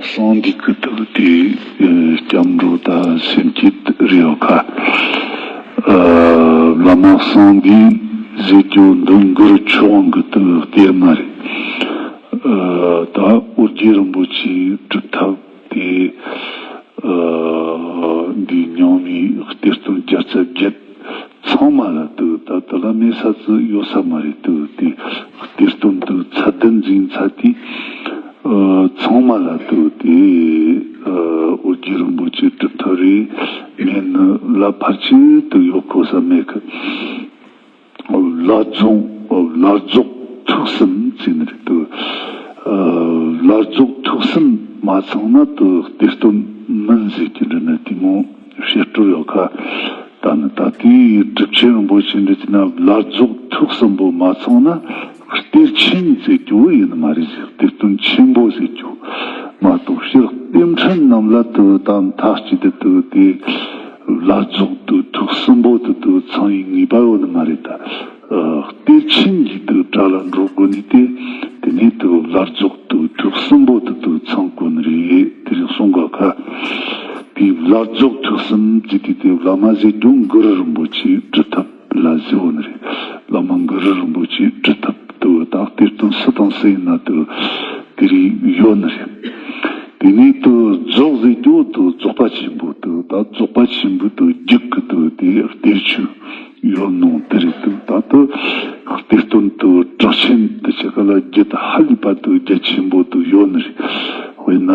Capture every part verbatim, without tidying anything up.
གསང་འདུས་ཀྱི་དུ་དེ་སྐྱབས་འགྲོ་དང་སེམས་བསྐྱེད་རེད་ཡོད་ཁ། བླ་མ་གསང་འདུས་ཟེར་རྒྱུ་འདི་མགུར་མཆོག་གི་དུ་གཏེར་མ་རེད། ད་ཨོ་རྒྱན་རིན་པོ་ཆེའི་སྒྲུབ་ཐབས་དེ་འདི་རྙིང་མའི་གཏེར་སྟོན་བརྒྱ་རྩ་བརྒྱད། ཚང་མ་ལ་དུ་ད་དུ་ལ་མེད་ས་ཙི་ཡོད་ས་མ་རེད། དུ་དེ་གཏེར་སྟོན་དུ་ཚད་ལྡན་འཛིན་ཚ་དེ་ཚང་མ་ལ་དུ་དེ་ཨོ་རྒྱན་རིན་པོ་ཆེ་གྲུབ་ཐོབ་རེད། མེད་ནི་ལ་ཕར་ཆེར་དུ་ཡོད་གོ་ས་མེད་གི། བླ་རྫོགས་བླ་རྫོགས་ཐུགས་གསུམ་ཟེར་ནི་རེད་དུ། བླ་རྫོགས་ཐུགས་གསུམ་མ་ཚང་ན་དུ་གཏེར་སྟོན་མིན་ཟེར་གྱི་འདྲ་ན་དེ་མོ། བཤད་སྲོལ་ཡོད་ཁ། ད་ནི་ད་ལྟའི་གྲུབ་ཆེན་རིན་པོ་ཆེ་འདི་ཚོ་ན་བླ་རྫོགས་ཐུགས་གསུམ་པོ་མ་ཚང་ན་གཏེར་ཆེན་ཟེར་རྒྱུ་ཡིན་ནི་མ་རེད་ཟེར། གཏེར་སྟོན་ཆེན་པོ་ཟེར་རྒྱུ་མ་གཏོགས། སྤྱིར་གཏེར་ཕྲན་རྣམས་ལ་དུ་དང་མཐའ་གཅིག་ཏུ་དུ་དེ་བླ་རྫོགས་དུ་ཐུགས་གསུམ་པོ་དུ་དུ་ཚང་བའི་ངེས་པ་ཡོད་ནི་མ་རེད་ད། གཏེར་ཆེན་གྱི་དུ་གྲལ་ལ་འགྲོ་དགོས་ནི་དེ། དེ་ནས་དུ་བླ་རྫོགས་དུ་ཐུགས་གསུམ་པོ་དུ་དུ་ཚང་དགོས་ནི་རེད། དེ་རིང་གསུང་གོ་ཁ། དེ་བླ་རྫོགས་ཐུགས་གསུམ་ཟེར་དུས་དེ་བླ་མ་ཟེར་རྒྱུ་གུ་རུ་རིན་པོ་ཆེའི་སྒྲུབ་ཐབས་ལ་ཟེར་བ་ནི་རེད། བླ་མ་གུ་རུ་རིན་པོ་ཆེའི་སྒྲུབ་ཐབས་དུ་དག་གཏེར་སྟོན་སུ་དང་སུ་ཡིན་ན་དུ་དེ་རིགས་ཡོད་ནི་རེད། དེ་ནས་དུ་རྫོགས་ཟེར་རྒྱུ་དུ་རྫོགས་པ་ཆེན་པོ་དུ་ད་རྫོགས་པ་ཆེན་པོ་དུ་རྒྱུད་ཀྱི་དུ་དེ་གཏེར་ཆོས་ཡོད་ནོ་དེ་རེད་དུ། ད་དུ་གཏེར་སྟོན་དུ་གྲགས་ཆེན་དུ་ཆེ་ག་ལ་རྒྱུད་ཧ་ལས་པ་དུ་རྒྱ་ཆེན་པོ་དུ་ཡོད་ནི་རེད། དཔེར་ན།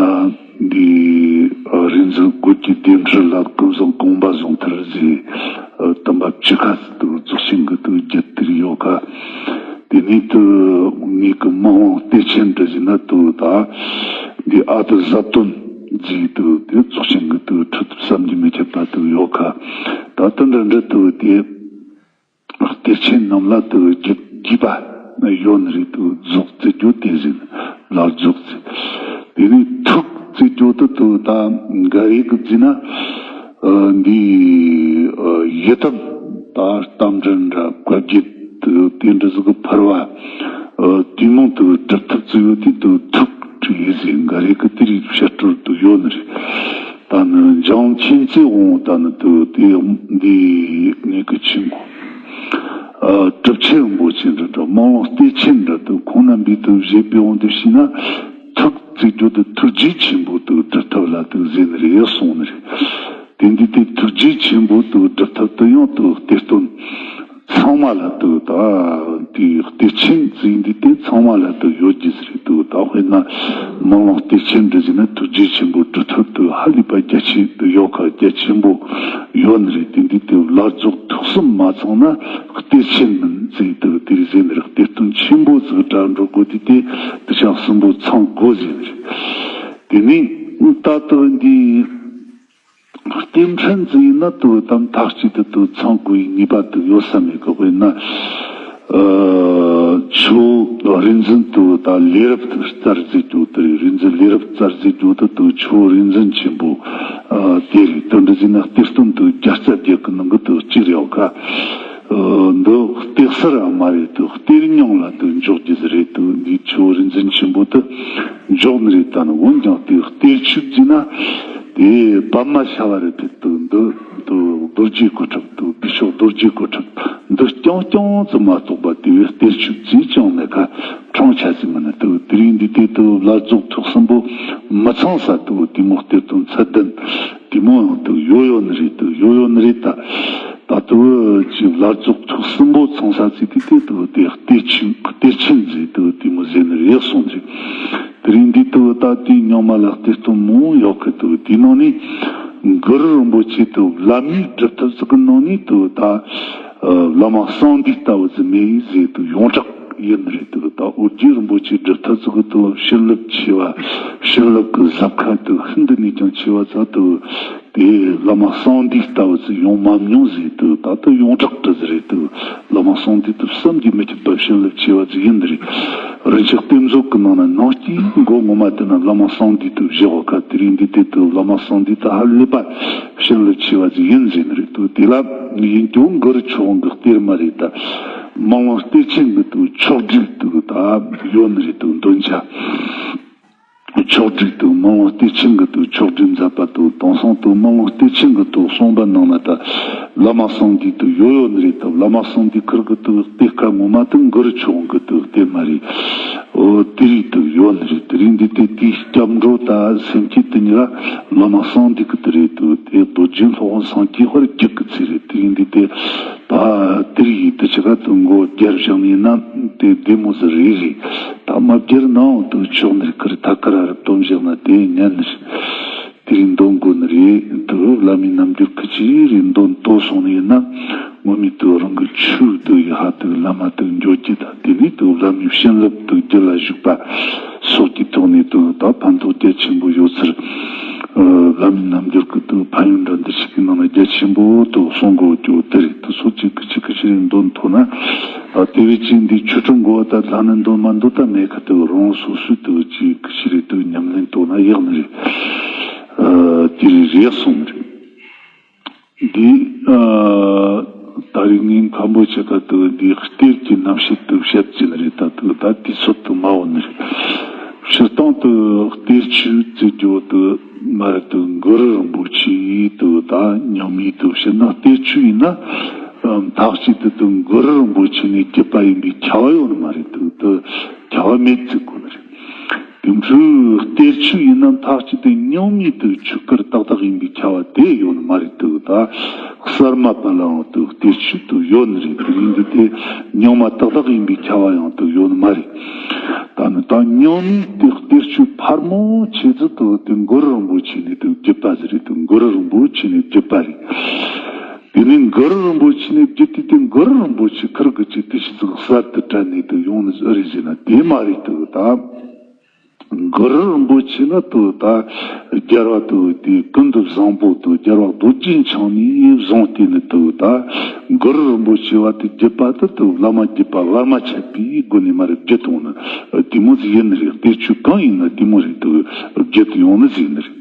འདི་རིག་འཛིན་རྒོད་ཀྱི་ལྡེམ་འཕྲུ་ལ་ཀུན་བཟང་དགོངས་པ་གཟུང་ཐར་ཟེར། སྟོན་པ་བཅུ་ཁ་དུ་རྫོགས་ཆེན་གྱི་དུ་རྒྱུད་དེར་ཡོད་ཁ། དེ་ནས་དུ་ངེད་ཀྱི་མི་དབང་གཏེར་ཆེན་འདྲ་ཟེར་ན་དུ་ད་འདི་ཨ་ཏི་ཟབ་དོན་ཟེར་དུ་དེ་རྫོགས་ཆེན་གྱི་དུ་ཁྲི་ཐོབ་བསམ་གྱིས་མི་ཁྱབ་པ་དུ་ཡོད་ཁ། ད་དུ་འདྲ་འདྲ་དུ་དེ། གཏེར་ཆེན་རྣམས་ལ་དུ་རྒྱུད་རྒྱས་པ་ཡོད་ནི་རེད་དུ། རྫོགས་ཟེར་རྒྱུ་དེ་ཟིན་བླ་རྫོགས་ཟེར། དེ་ནས་ཐུགས་ཟེར་རྒྱུ་དུ་དུ་ད་འགའ་རེ་གི་ཟིན་ན་འདི་ཡི་དམ་ད་རྟ་མགྲིན་འདྲ་བཀའ་བརྒྱད་དུ་དེ་འདྲ་ཟིག་གི་ཕུར་བ་དེ་མོ་དུ་སྒྲུབ་ཐུབ་ཚུལ་ཡོད་དེ་དུ་ཐུགས་བྲིས་ཟིན། འགའ་རེ་གི་དེ་རིགས་བཤད་སྲོལ་དུ་ཡོད་ནི་རེད། ད་ནི་འཇང་མཁྱེན་བརྩེ་དབང་པོ་ད་ནི་དུ་དེ་འདི་ངེད་ཀྱི་ཆེན་པོ། ཨ། གྲུབ་ཆེན་རིན་པོ་ཆེ་འདྲ་འདྲ་མང་ལོང་གཏེར་ཆེན་འདྲ་དུ་ཁོང་རྣམ་པའི་དུ་བཞེད་པའི་དབང་དུ་བྱས་ན། ཐུགས་བརྩེ་རྒྱུ་དུ་ཐུགས་རྗེ་ཆེན་པོ་དུ་སྒྲུབ་ཐབས་ལ་དུ་ཟེར་ནི་རེད་གསུངས་ནི་རེད། དེ་འདི་དེ་ཐུགས་རྗེ་ཆེན་པོ་དུ་སྒྲུབ་ཐབས་དུ་ཡང་དུ་གཏེར་སྟོན་ཚང་མ་ལ་དུ་ད་དེ་གཏེར་ཆེན་ཟེར་འདི་དེ་ཚང་མ་ལ་དུ་ཡོད་རྒྱུ་ཟེར་དུ། ད་དཔེར་ན་མང་ལོང་གཏེར་ཆེན་འདྲ་ཟེར་ན་ཐུགས་རྗེ་ཆེན་པོ་སྒྲུབ་ཐབས་དུ་ཧ་ལས་པ་རྒྱ་ཆེ་དུ་ཡོད་ཁ། རྒྱ་ཆེན་པོ་ཡོད་ནི་རེད། དེ་འདི་དེ་བླ་རྫོགས་ཐུགས་གསུམ་མ་ཚང་ན་གཏེར་ཆེན་མིན་ཟེར་དུ་དེ་རིགས་ཟེར་ནི་རེད། གཏེར་སྟོན་ཆེན་པོ་ཟིག་གྲལ་འགྲོ་དགོས་དུས་དེ་དུ་ཆ་གསུམ་པོ་ཚང་དགོས་ཟེར་ནི་རེད། དེ་ནས་ད་དུ་འདི། གཏེར་ཕྲན་ཟེར་ན་དུ་དམ་ཐག་གཅིག་ཏུ་དུ་ཚང་དགོས་པའི་ངེས་པ་དུ་ཡོད་ས་མེད་གི། དཔེར་ན། ཨ། ཆུ་བོ་རིག་འཛིན་དུ་ད་ལས་རབ་རྩལ་ཟེར་རྒྱུ་དེ་རེད། རིག་འཛིན་ལས་རབ་རྩལ་ཟེར་རྒྱུ་དེ་དུ་ཆུ་བོ་རིག་འཛིན་ཆེན་པོ། ཨ། དེ་རེད། དོན་འདི་ཟེར་ན་གཏེར་སྟོན་དུ་བརྒྱ་རྩ་བརྒྱད་ཀྱི་ནང་གི་དུ་གཅིག་རེད་ཡོད་ཁ། ཨ། འདི་གཏེར་གསར་ར་མ་རེད་དུ། གཏེར་རྙིང་ལ་དུ་འཇོག་རྒྱུ་ཟིག་རེད་དུ། འདི་ཆུ་བོ་རིག་འཛིན་ཆེན་པོ་དུ་འཇོག་ནི་རེད། ད་ནི་འོན་ཀྱང་དེ་གཏེར་ཆོས་ཟེར་ན། དེ་པདྨ་ཤ་བ་རི་ཕེད་དུ་འདི་དུ་རྡོ་རྗེ་གོ་ཁྲབ་དུ་བི་ཤོག་རྡོ་རྗེ་གོ་ཁྲབ་འདི་རྐྱང་རྐྱང་ཙམ་མ་གཏོགས་པ་དེ་བས་གཏེར་ཆོས་ཟེར་ཀྱང་མེད་ཁ། ཁྲང་ཆ་ཟིག་མིན་ན་དུ་དེ་རིང་འདི་དེ་དུ་བླ་རྫོགས་ཐུགས་གསུམ་པོ་མི་ཚང་ས་དུ་དེ་མོ་གཏེར་སྟོན་ཚད་ལྡན་དེ་མོ་ཡང་དུ་ཡོད་ཡོད་ནི་རེད་དུ། ཡོད་ཡོད་ནི་རེད་ད། ད་དུ་ཅི་བླ་རྫོགས་ཐུགས་གསུམ་པོ་ཚང་ས་ཟིག་དེ་དེ་དུ་དེ་གཏེར་ཆོས་གཏེར་ཆེན་ཟིག་དུ་དེ་མོ་ཟེར་ནི་རེད་གསུངས་ཟིག། དེ་རིང་འདི་དུ་ད་དུས་རྙིང་མ་ལ་གཏེར་སྟོན་མང་ཡོད་གི་དུ། དེའི་ནང་ནས་གུ་རུ་རིན་པོ་ཆེ་དུ་བླ་མའི་སྒྲུབ་ཐབས་ཟིག་གི་ནང་ནས་དུ་ད་བླ་མ་གསང་འདུས་ལྟ་བུ་ཟིག་མེད་ཟེར་དུ་ཡོངས་གྲགས་ཡིན་ནི་རེད་དུ། ད་ཨོ་རྒྱན་རིན་པོ་ཆེའི་སྒྲུབ་ཐབས་ཟིག་གི་དུ་བྱིན་རླབས་ཆེ་བ། བྱིན་རླབས་ཀྱི་ཟབ་ཁ་དུ་ཤིན་ཏུ་ནས་ཀྱང་ཆེ་བ་ཚ་དུ། དེ་བླ་མ་གསང་འདུས་ལྟ་བུ་ཚོ་ཡོང་མ་མྱོང་ཟིག་དུ། ད་ལྟ་ཡོངས་གྲགས་འདྲ་ཟིག་རེད་དུ། བླ་མ་གསང་འདུས་དུ་བསམ་གྱིས་མི་ཁྱབ་པ་བྱིན་རླབས་ཆེ་བ་ཟིག་ཡིན་ནི་རེད། རིན་ཆེན་གཏེར་མཛོད་ཀྱི་ནང་ན་ནང་སྐྱིད་མགོ་ངོ་མ་དེ་ན་བླ་མ་གསང་འདུས་དུ་བཞག་ག། དེ་རིང་འདི་དེ་དུ་བླ་མ་གསང་འདུས་དུ་ཧ་ལས་པ་བྱིན་རླབས་ཆེ་བ་ཟིག་ཡིན་ཟེར་ནི་རེད་དུ། དེ་ལ་ཡིན་ཀྱང་གུ་རུ་ཆོས་དབང་གི་གཏེར་མ་རེད་ད། མང་བ་གཏེར་ཆེན་གྱི་དུ་ཆོག་སྒྲིག་དུ་ད་ཡོད་ནི་རེད་དུ། འདོན་ཆ། ཕྱོགས་སྒྲིག་དང་། སྨོན་ལམ་གཏེར་ཆེན་གྱི་དུ་ཕྱོགས་སྒྲིག་མཛད་པ་དང་། དེང་སང་དུ་སྨོན་ལམ་གཏེར་ཆེན་གྱི་དུ་གསུངས་པ་ནང་ན་ད་བླ་མ་གསང་འདུས་དུ་ཡོད་ཡོད་ནི་རེད། ད་བླ་མ་གསང་འདུས་ཁུར་གི་དུ་གཏེར་ཁ་ངོ་མ་དུ་གུ་རུ་ཆོས་དབང་གི་དུ་གཏེར་མ་རེད། འོ་དེ་རིགས་དུ་ཡོད་ནི་རེད། དེ་རིགས་འདི་དེ་དེའི་སྐྱབས་འགྲོ་ད་སེམས་བསྐྱེད་དུ་ཉེ་ར་བླ་མ་གསང་འདུས་གི་དུ་རེད། དུ་དེ་རྡོ་རྗེ་སློབ་དཔོན་སངས་རྒྱས་ཧོར་རྒྱུད་ཀྱི་ཚེ་རེད། དེ་རིགས་འདི་དེ། ད་དེ་རིགས་ཡིན་དུ་ཆ་ག་དུ་མགོ་བརྒྱར་བཞག་ནས་ན་དེ་བདེ་མོ་ཟིག་རེད་རེད། ད་མ་བརྒྱར་ནའང་དུ་ཆོག་ནི་རེད། ཁུར་ཐ་ཁ་ར་རུ་སྟོན་བཞག་ན་དེ་ཉན་ནི་རེད། དེ་རིགས་འདོན་དགོས་ནི་རེད། དུ་བླ་མའི་རྣམ་འགྱུར་ཁུ་ཆི་རེད་འདོན་ཏོ་སོང་ནས་ན་ངོ་མའི་དུ་རང་གི་ཆོས་དུ་ཡི་ཧ་དུ་བླ་མ་དུ་འཇོག་རྒྱུ་དང་། དེ་ནས་དུ་བླ་མའི་བྱིན་རླབས་དུ་རྒྱུད་ལ་ཞུགས་པ་སོགས་ཀྱི་ཐོག་ནས་དུ་ད་ཕན་ཐོགས་རྒྱ་ཆེན་པོ་ཡོད་ཚུལ། བླ་མའི་རྣམ་འགྱུར་གྱི་དུ་ཕན་ཡོན་འདྲ་འདི་ཞིག་གི་ནང་ན་རྒྱ་ཆེན་པོ་དུ་གསུང་དགོས་རྒྱུ་དེ་རེད། དུ་སོ་ཅིག་གི་ཅིག་གི་ཅི་རེད་འདོན་ཐུབ་ན། ཨ་དེ་བས་ཅིག་འདི་ཆོས་ཁྲིམས་དགོས་པ་ད་ལྷ་ནི་འདོན་མ་འདོན་ད་མེད་ཁ། དུ་རང་སོ་སོའི་དུ་ཅིག་གི་ཅི་རེད་དུ་ཉམས་ལེན་ཐུབ་ན་ཡག་ནི་རེད། ཨ་དེ་རེད་རེད་གསུངས་རེད། འདི་ཨ་ད་རིང་ངའི་མཁན་པོ་ཆེ་ཁ་དུ་འདི་གཏེར་གྱི་རྣམ་བཤད་དུ་བཤད་ཀྱི་ནི་རེད། ད་དུ་ད་དུས་ཚོད་དུ་མ་འོང་ནི་རེད། སྤྱིར་བཏང་དུ་གཏེར་ཆོས་བརྩི་རྒྱུ་དུ་མ་རེད། དུ་གུ་རུ་རིན་པོ་ཆེ་དུ་ད་རྙིང་མའི་དུ་བཤད་ན་གཏེར་ཆོས་ཡིན་ན་མཐའ་གཅིག་ཏུ་དུ་གུ་རུ་རིན་པོ་ཆེ་ནས་བརྒྱུད་པ་ཡིན་པའི་ཁྱབ་པ་ཡོད་ནི་མ་རེད། དུ་དུ་ཁྱབ་པ་མེད་བརྩི་དགོས་ནི་རེད། དེ་འཕྲོས་གཏེར་ཆོས་ཡིན་ན་མཐའ་གཅིག་ཏུ་རྙིང་མའི་དུ་ཆོས་སྐོར་ཏག་ཏག་ཡིན་པའི་ཁྱབ་པ་དེ་ཡོད་ནི་མ་རེད། དུ་ད་གསར་མ་པ་ལའང་དུ་གཏེར་ཆོས་དུ་ཡོད་ནི་རེད། དེ་ཡིན་དུ་དེ་རྙིང་མ་ཏག་ཏག་ཡིན་པའི་ཁྱབ་པ་ཡང་དུ་ཡོད་ནི་མ་རེད། ད་ནི་ད་རྙིང་མའི་དུ་གཏེར་ཆོས་ཕལ་མོ་ཆེ་ཚུལ་དུ་དུ་གུ་རུ་རིན་པོ་ཆེ་ནས་དུ་བརྒྱུད་པ་ཟིག་རེད། དུ་གུ་རུ་རིན་པོ་ཆེ་ནས་བརྒྱུད་པ་རེད། དེ་ནས་གུ་རུ་རིན་པོ་ཆེ་ནས་བརྒྱུད་དེ་དེ་གུ་རུ་རིན་པོ་ཆེ་ཁུར་གི་ཅིག་དུ་ཞིག་ཚིག་གསར་དུ་དྲན་ནས་དུ་ཡོང་ནི་ཨེ་རེད་ཟེར་ན་དེ་མ་རེད། དུ་ད་གུ་རུ་རིན་པོ་ཆེ་ནི་དུ་ད་རྒྱལ་བ་དུ་དེ་ཀུན་ཏུ་བཟང་པོ་དུ་རྒྱལ་བ་རྡོ་རྗེ་འཆང་ནས་བཟུང་སྟེ་ནི་དུ་ད་གུ་རུ་རིན་པོ་ཆེ་བ་དེ་བརྒྱུད་པ་དུ་དུ་བླ་མ་བརྒྱུད་པ་བར་མ་ཆད་པའི་སྒོ་ནས་མ་རེད་བརྒྱུད་ཡོང་ནི་དེ་མོ་ཟིག་ཡིན་ནི་རེད། གཏེར་ཆོས་གང་ཡིན་ན་དེ་མོ་རེད། དུ་བརྒྱུད་ཡོང་ནི་ཟིག་ཡིན་ནི་རེད།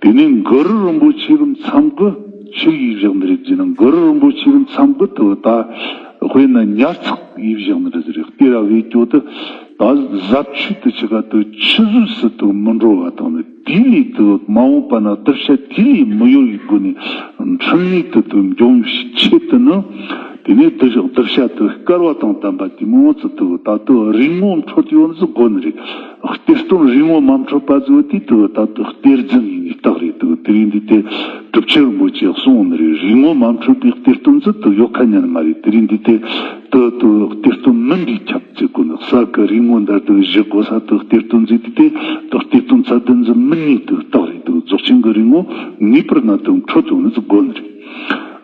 དེ་ནས་གུ་རུ་རིན་པོ་ཆེ་གི་མཚམས་ཀྱི་ཆི་ཡིས་བཞག་ནི་རེད་ཟེར་ན། གུ་རུ་རིན་པོ་ཆེ་གི་མཚམས་ཀྱི་དུ་ད་དཔེར་ན་ཉར་ཚགས་ཡིས་བཞག་ནི་རེད་ཟེར། གཏེར་ར་བའི་སྐྱོ་དུ་ད་ཟབ་ཆོས་དུ་ཆི་ག་དུ་ཆི་ཟོས་སུ་དུ་མི་འགྲོ་བ་དང་ནི། དེ་ལས་དུ་མ་འོངས་པ་ན་གདུལ་བྱ་དེ་ལས་མི་གཡོ་བའི་སྒོ་ནས་འཕྲིན་ལས་དུ་དུ་འབྱུང་བའི་ཆེད་དུ་ནི། དེ་ནས་དུ་བཞག་གདུལ་བྱ་དུ་སྐལ་བ་དང་ལྡན་པ་དེ་མོ་ཚུ་དུ་ད་དུ་རིག་ངོ་འཕྲོད་ཡོང་ནི་ཚུ་དགོས་ནི་རེད། གཏེར་སྟོན་རིག་ངོ་མ་འཕྲོད་པ་ཚོ་དེ་དུ་ད་དུ་གཏེར་འཛིན་ཡིན་ནི་རྟགས་རེད། དུ་དེ་རིང་འདི་དེ་གྲུབ་ཆེན་རིན་པོ་ཆེས་གསུངས་ནི་རེད། རིག་ངོ་མ་འཕྲོད་པའི་གཏེར་སྟོན་ཚོ་དུ་ཡོད་ཁ་ཉན་མ་རེད། དེ་རིང་འདི་དེ་དུ་དུ་གཏེར་སྟོན་མིན་པའི་ཁྱབ་ཚིག་གོ་ནི་གསར་གི་རིག་ངོ་འདར་དུ་བཞི་དགོས་ས་དུ་གཏེར་སྟོན་ཚིག་དེ་དེ་དུ་གཏེར་སྟོན་ཚ་དུ་འཛིན་མིན་ནི་དུ་རྟགས་རེད། དུ་རྫོགས་ཆེན་གི་རིག་ངོ་ངེས་པར་ན་དུ་འཕྲོད་དུ་ནི་ཚུ་དགོས་ནི་རེད།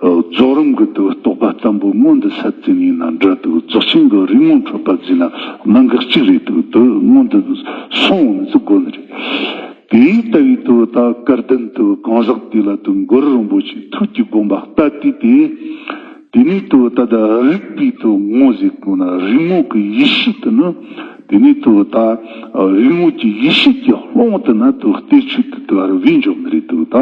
རྫོགས་རིམ་གྱི་དུ་རྟོགས་པ་བརྟན་པོ་མངོན་དུ་གསལ་ཚུལ་ཡིན་ན་འདྲ། དུ་རྫོགས་ཆེན་གྱི་རིག་ངོ་འཕྲོད་པ་ཟིན་ན་གནད་འགག་གཅིག་རེད། དུ་དུ་མངོན་དུ་སོང་ནི་ཚུ་དགོས་ནི་རེད། དེའི་ལྟ་བུའི་དུ་ད་སྐལ་ལྡན་དུ་གང་ཟག་དེ་ལ་དུ་གུ་རུ་རིན་པོ་ཆེའི་ཐུགས་ཀྱི་དགོངས་པ་ལྟ་དུས་དེ། དེ་ནས་དུ་ད་ད་རིག་པའི་དུ་ངོ་ཟེར་གོ་ན་རིག་ངོ་གི་ཡེ་ཤེས་དུ་ནི། དེ་ནས་དུ་ད་རིག་ངོ་གི་ཡེ་ཤེས་ཀྱི་ཀློང་དུ་ན་དུ་གཏེར་ཆོས་དུ་དུ་བར་བས་འཇོག་ནི་རེད། དུ་ད་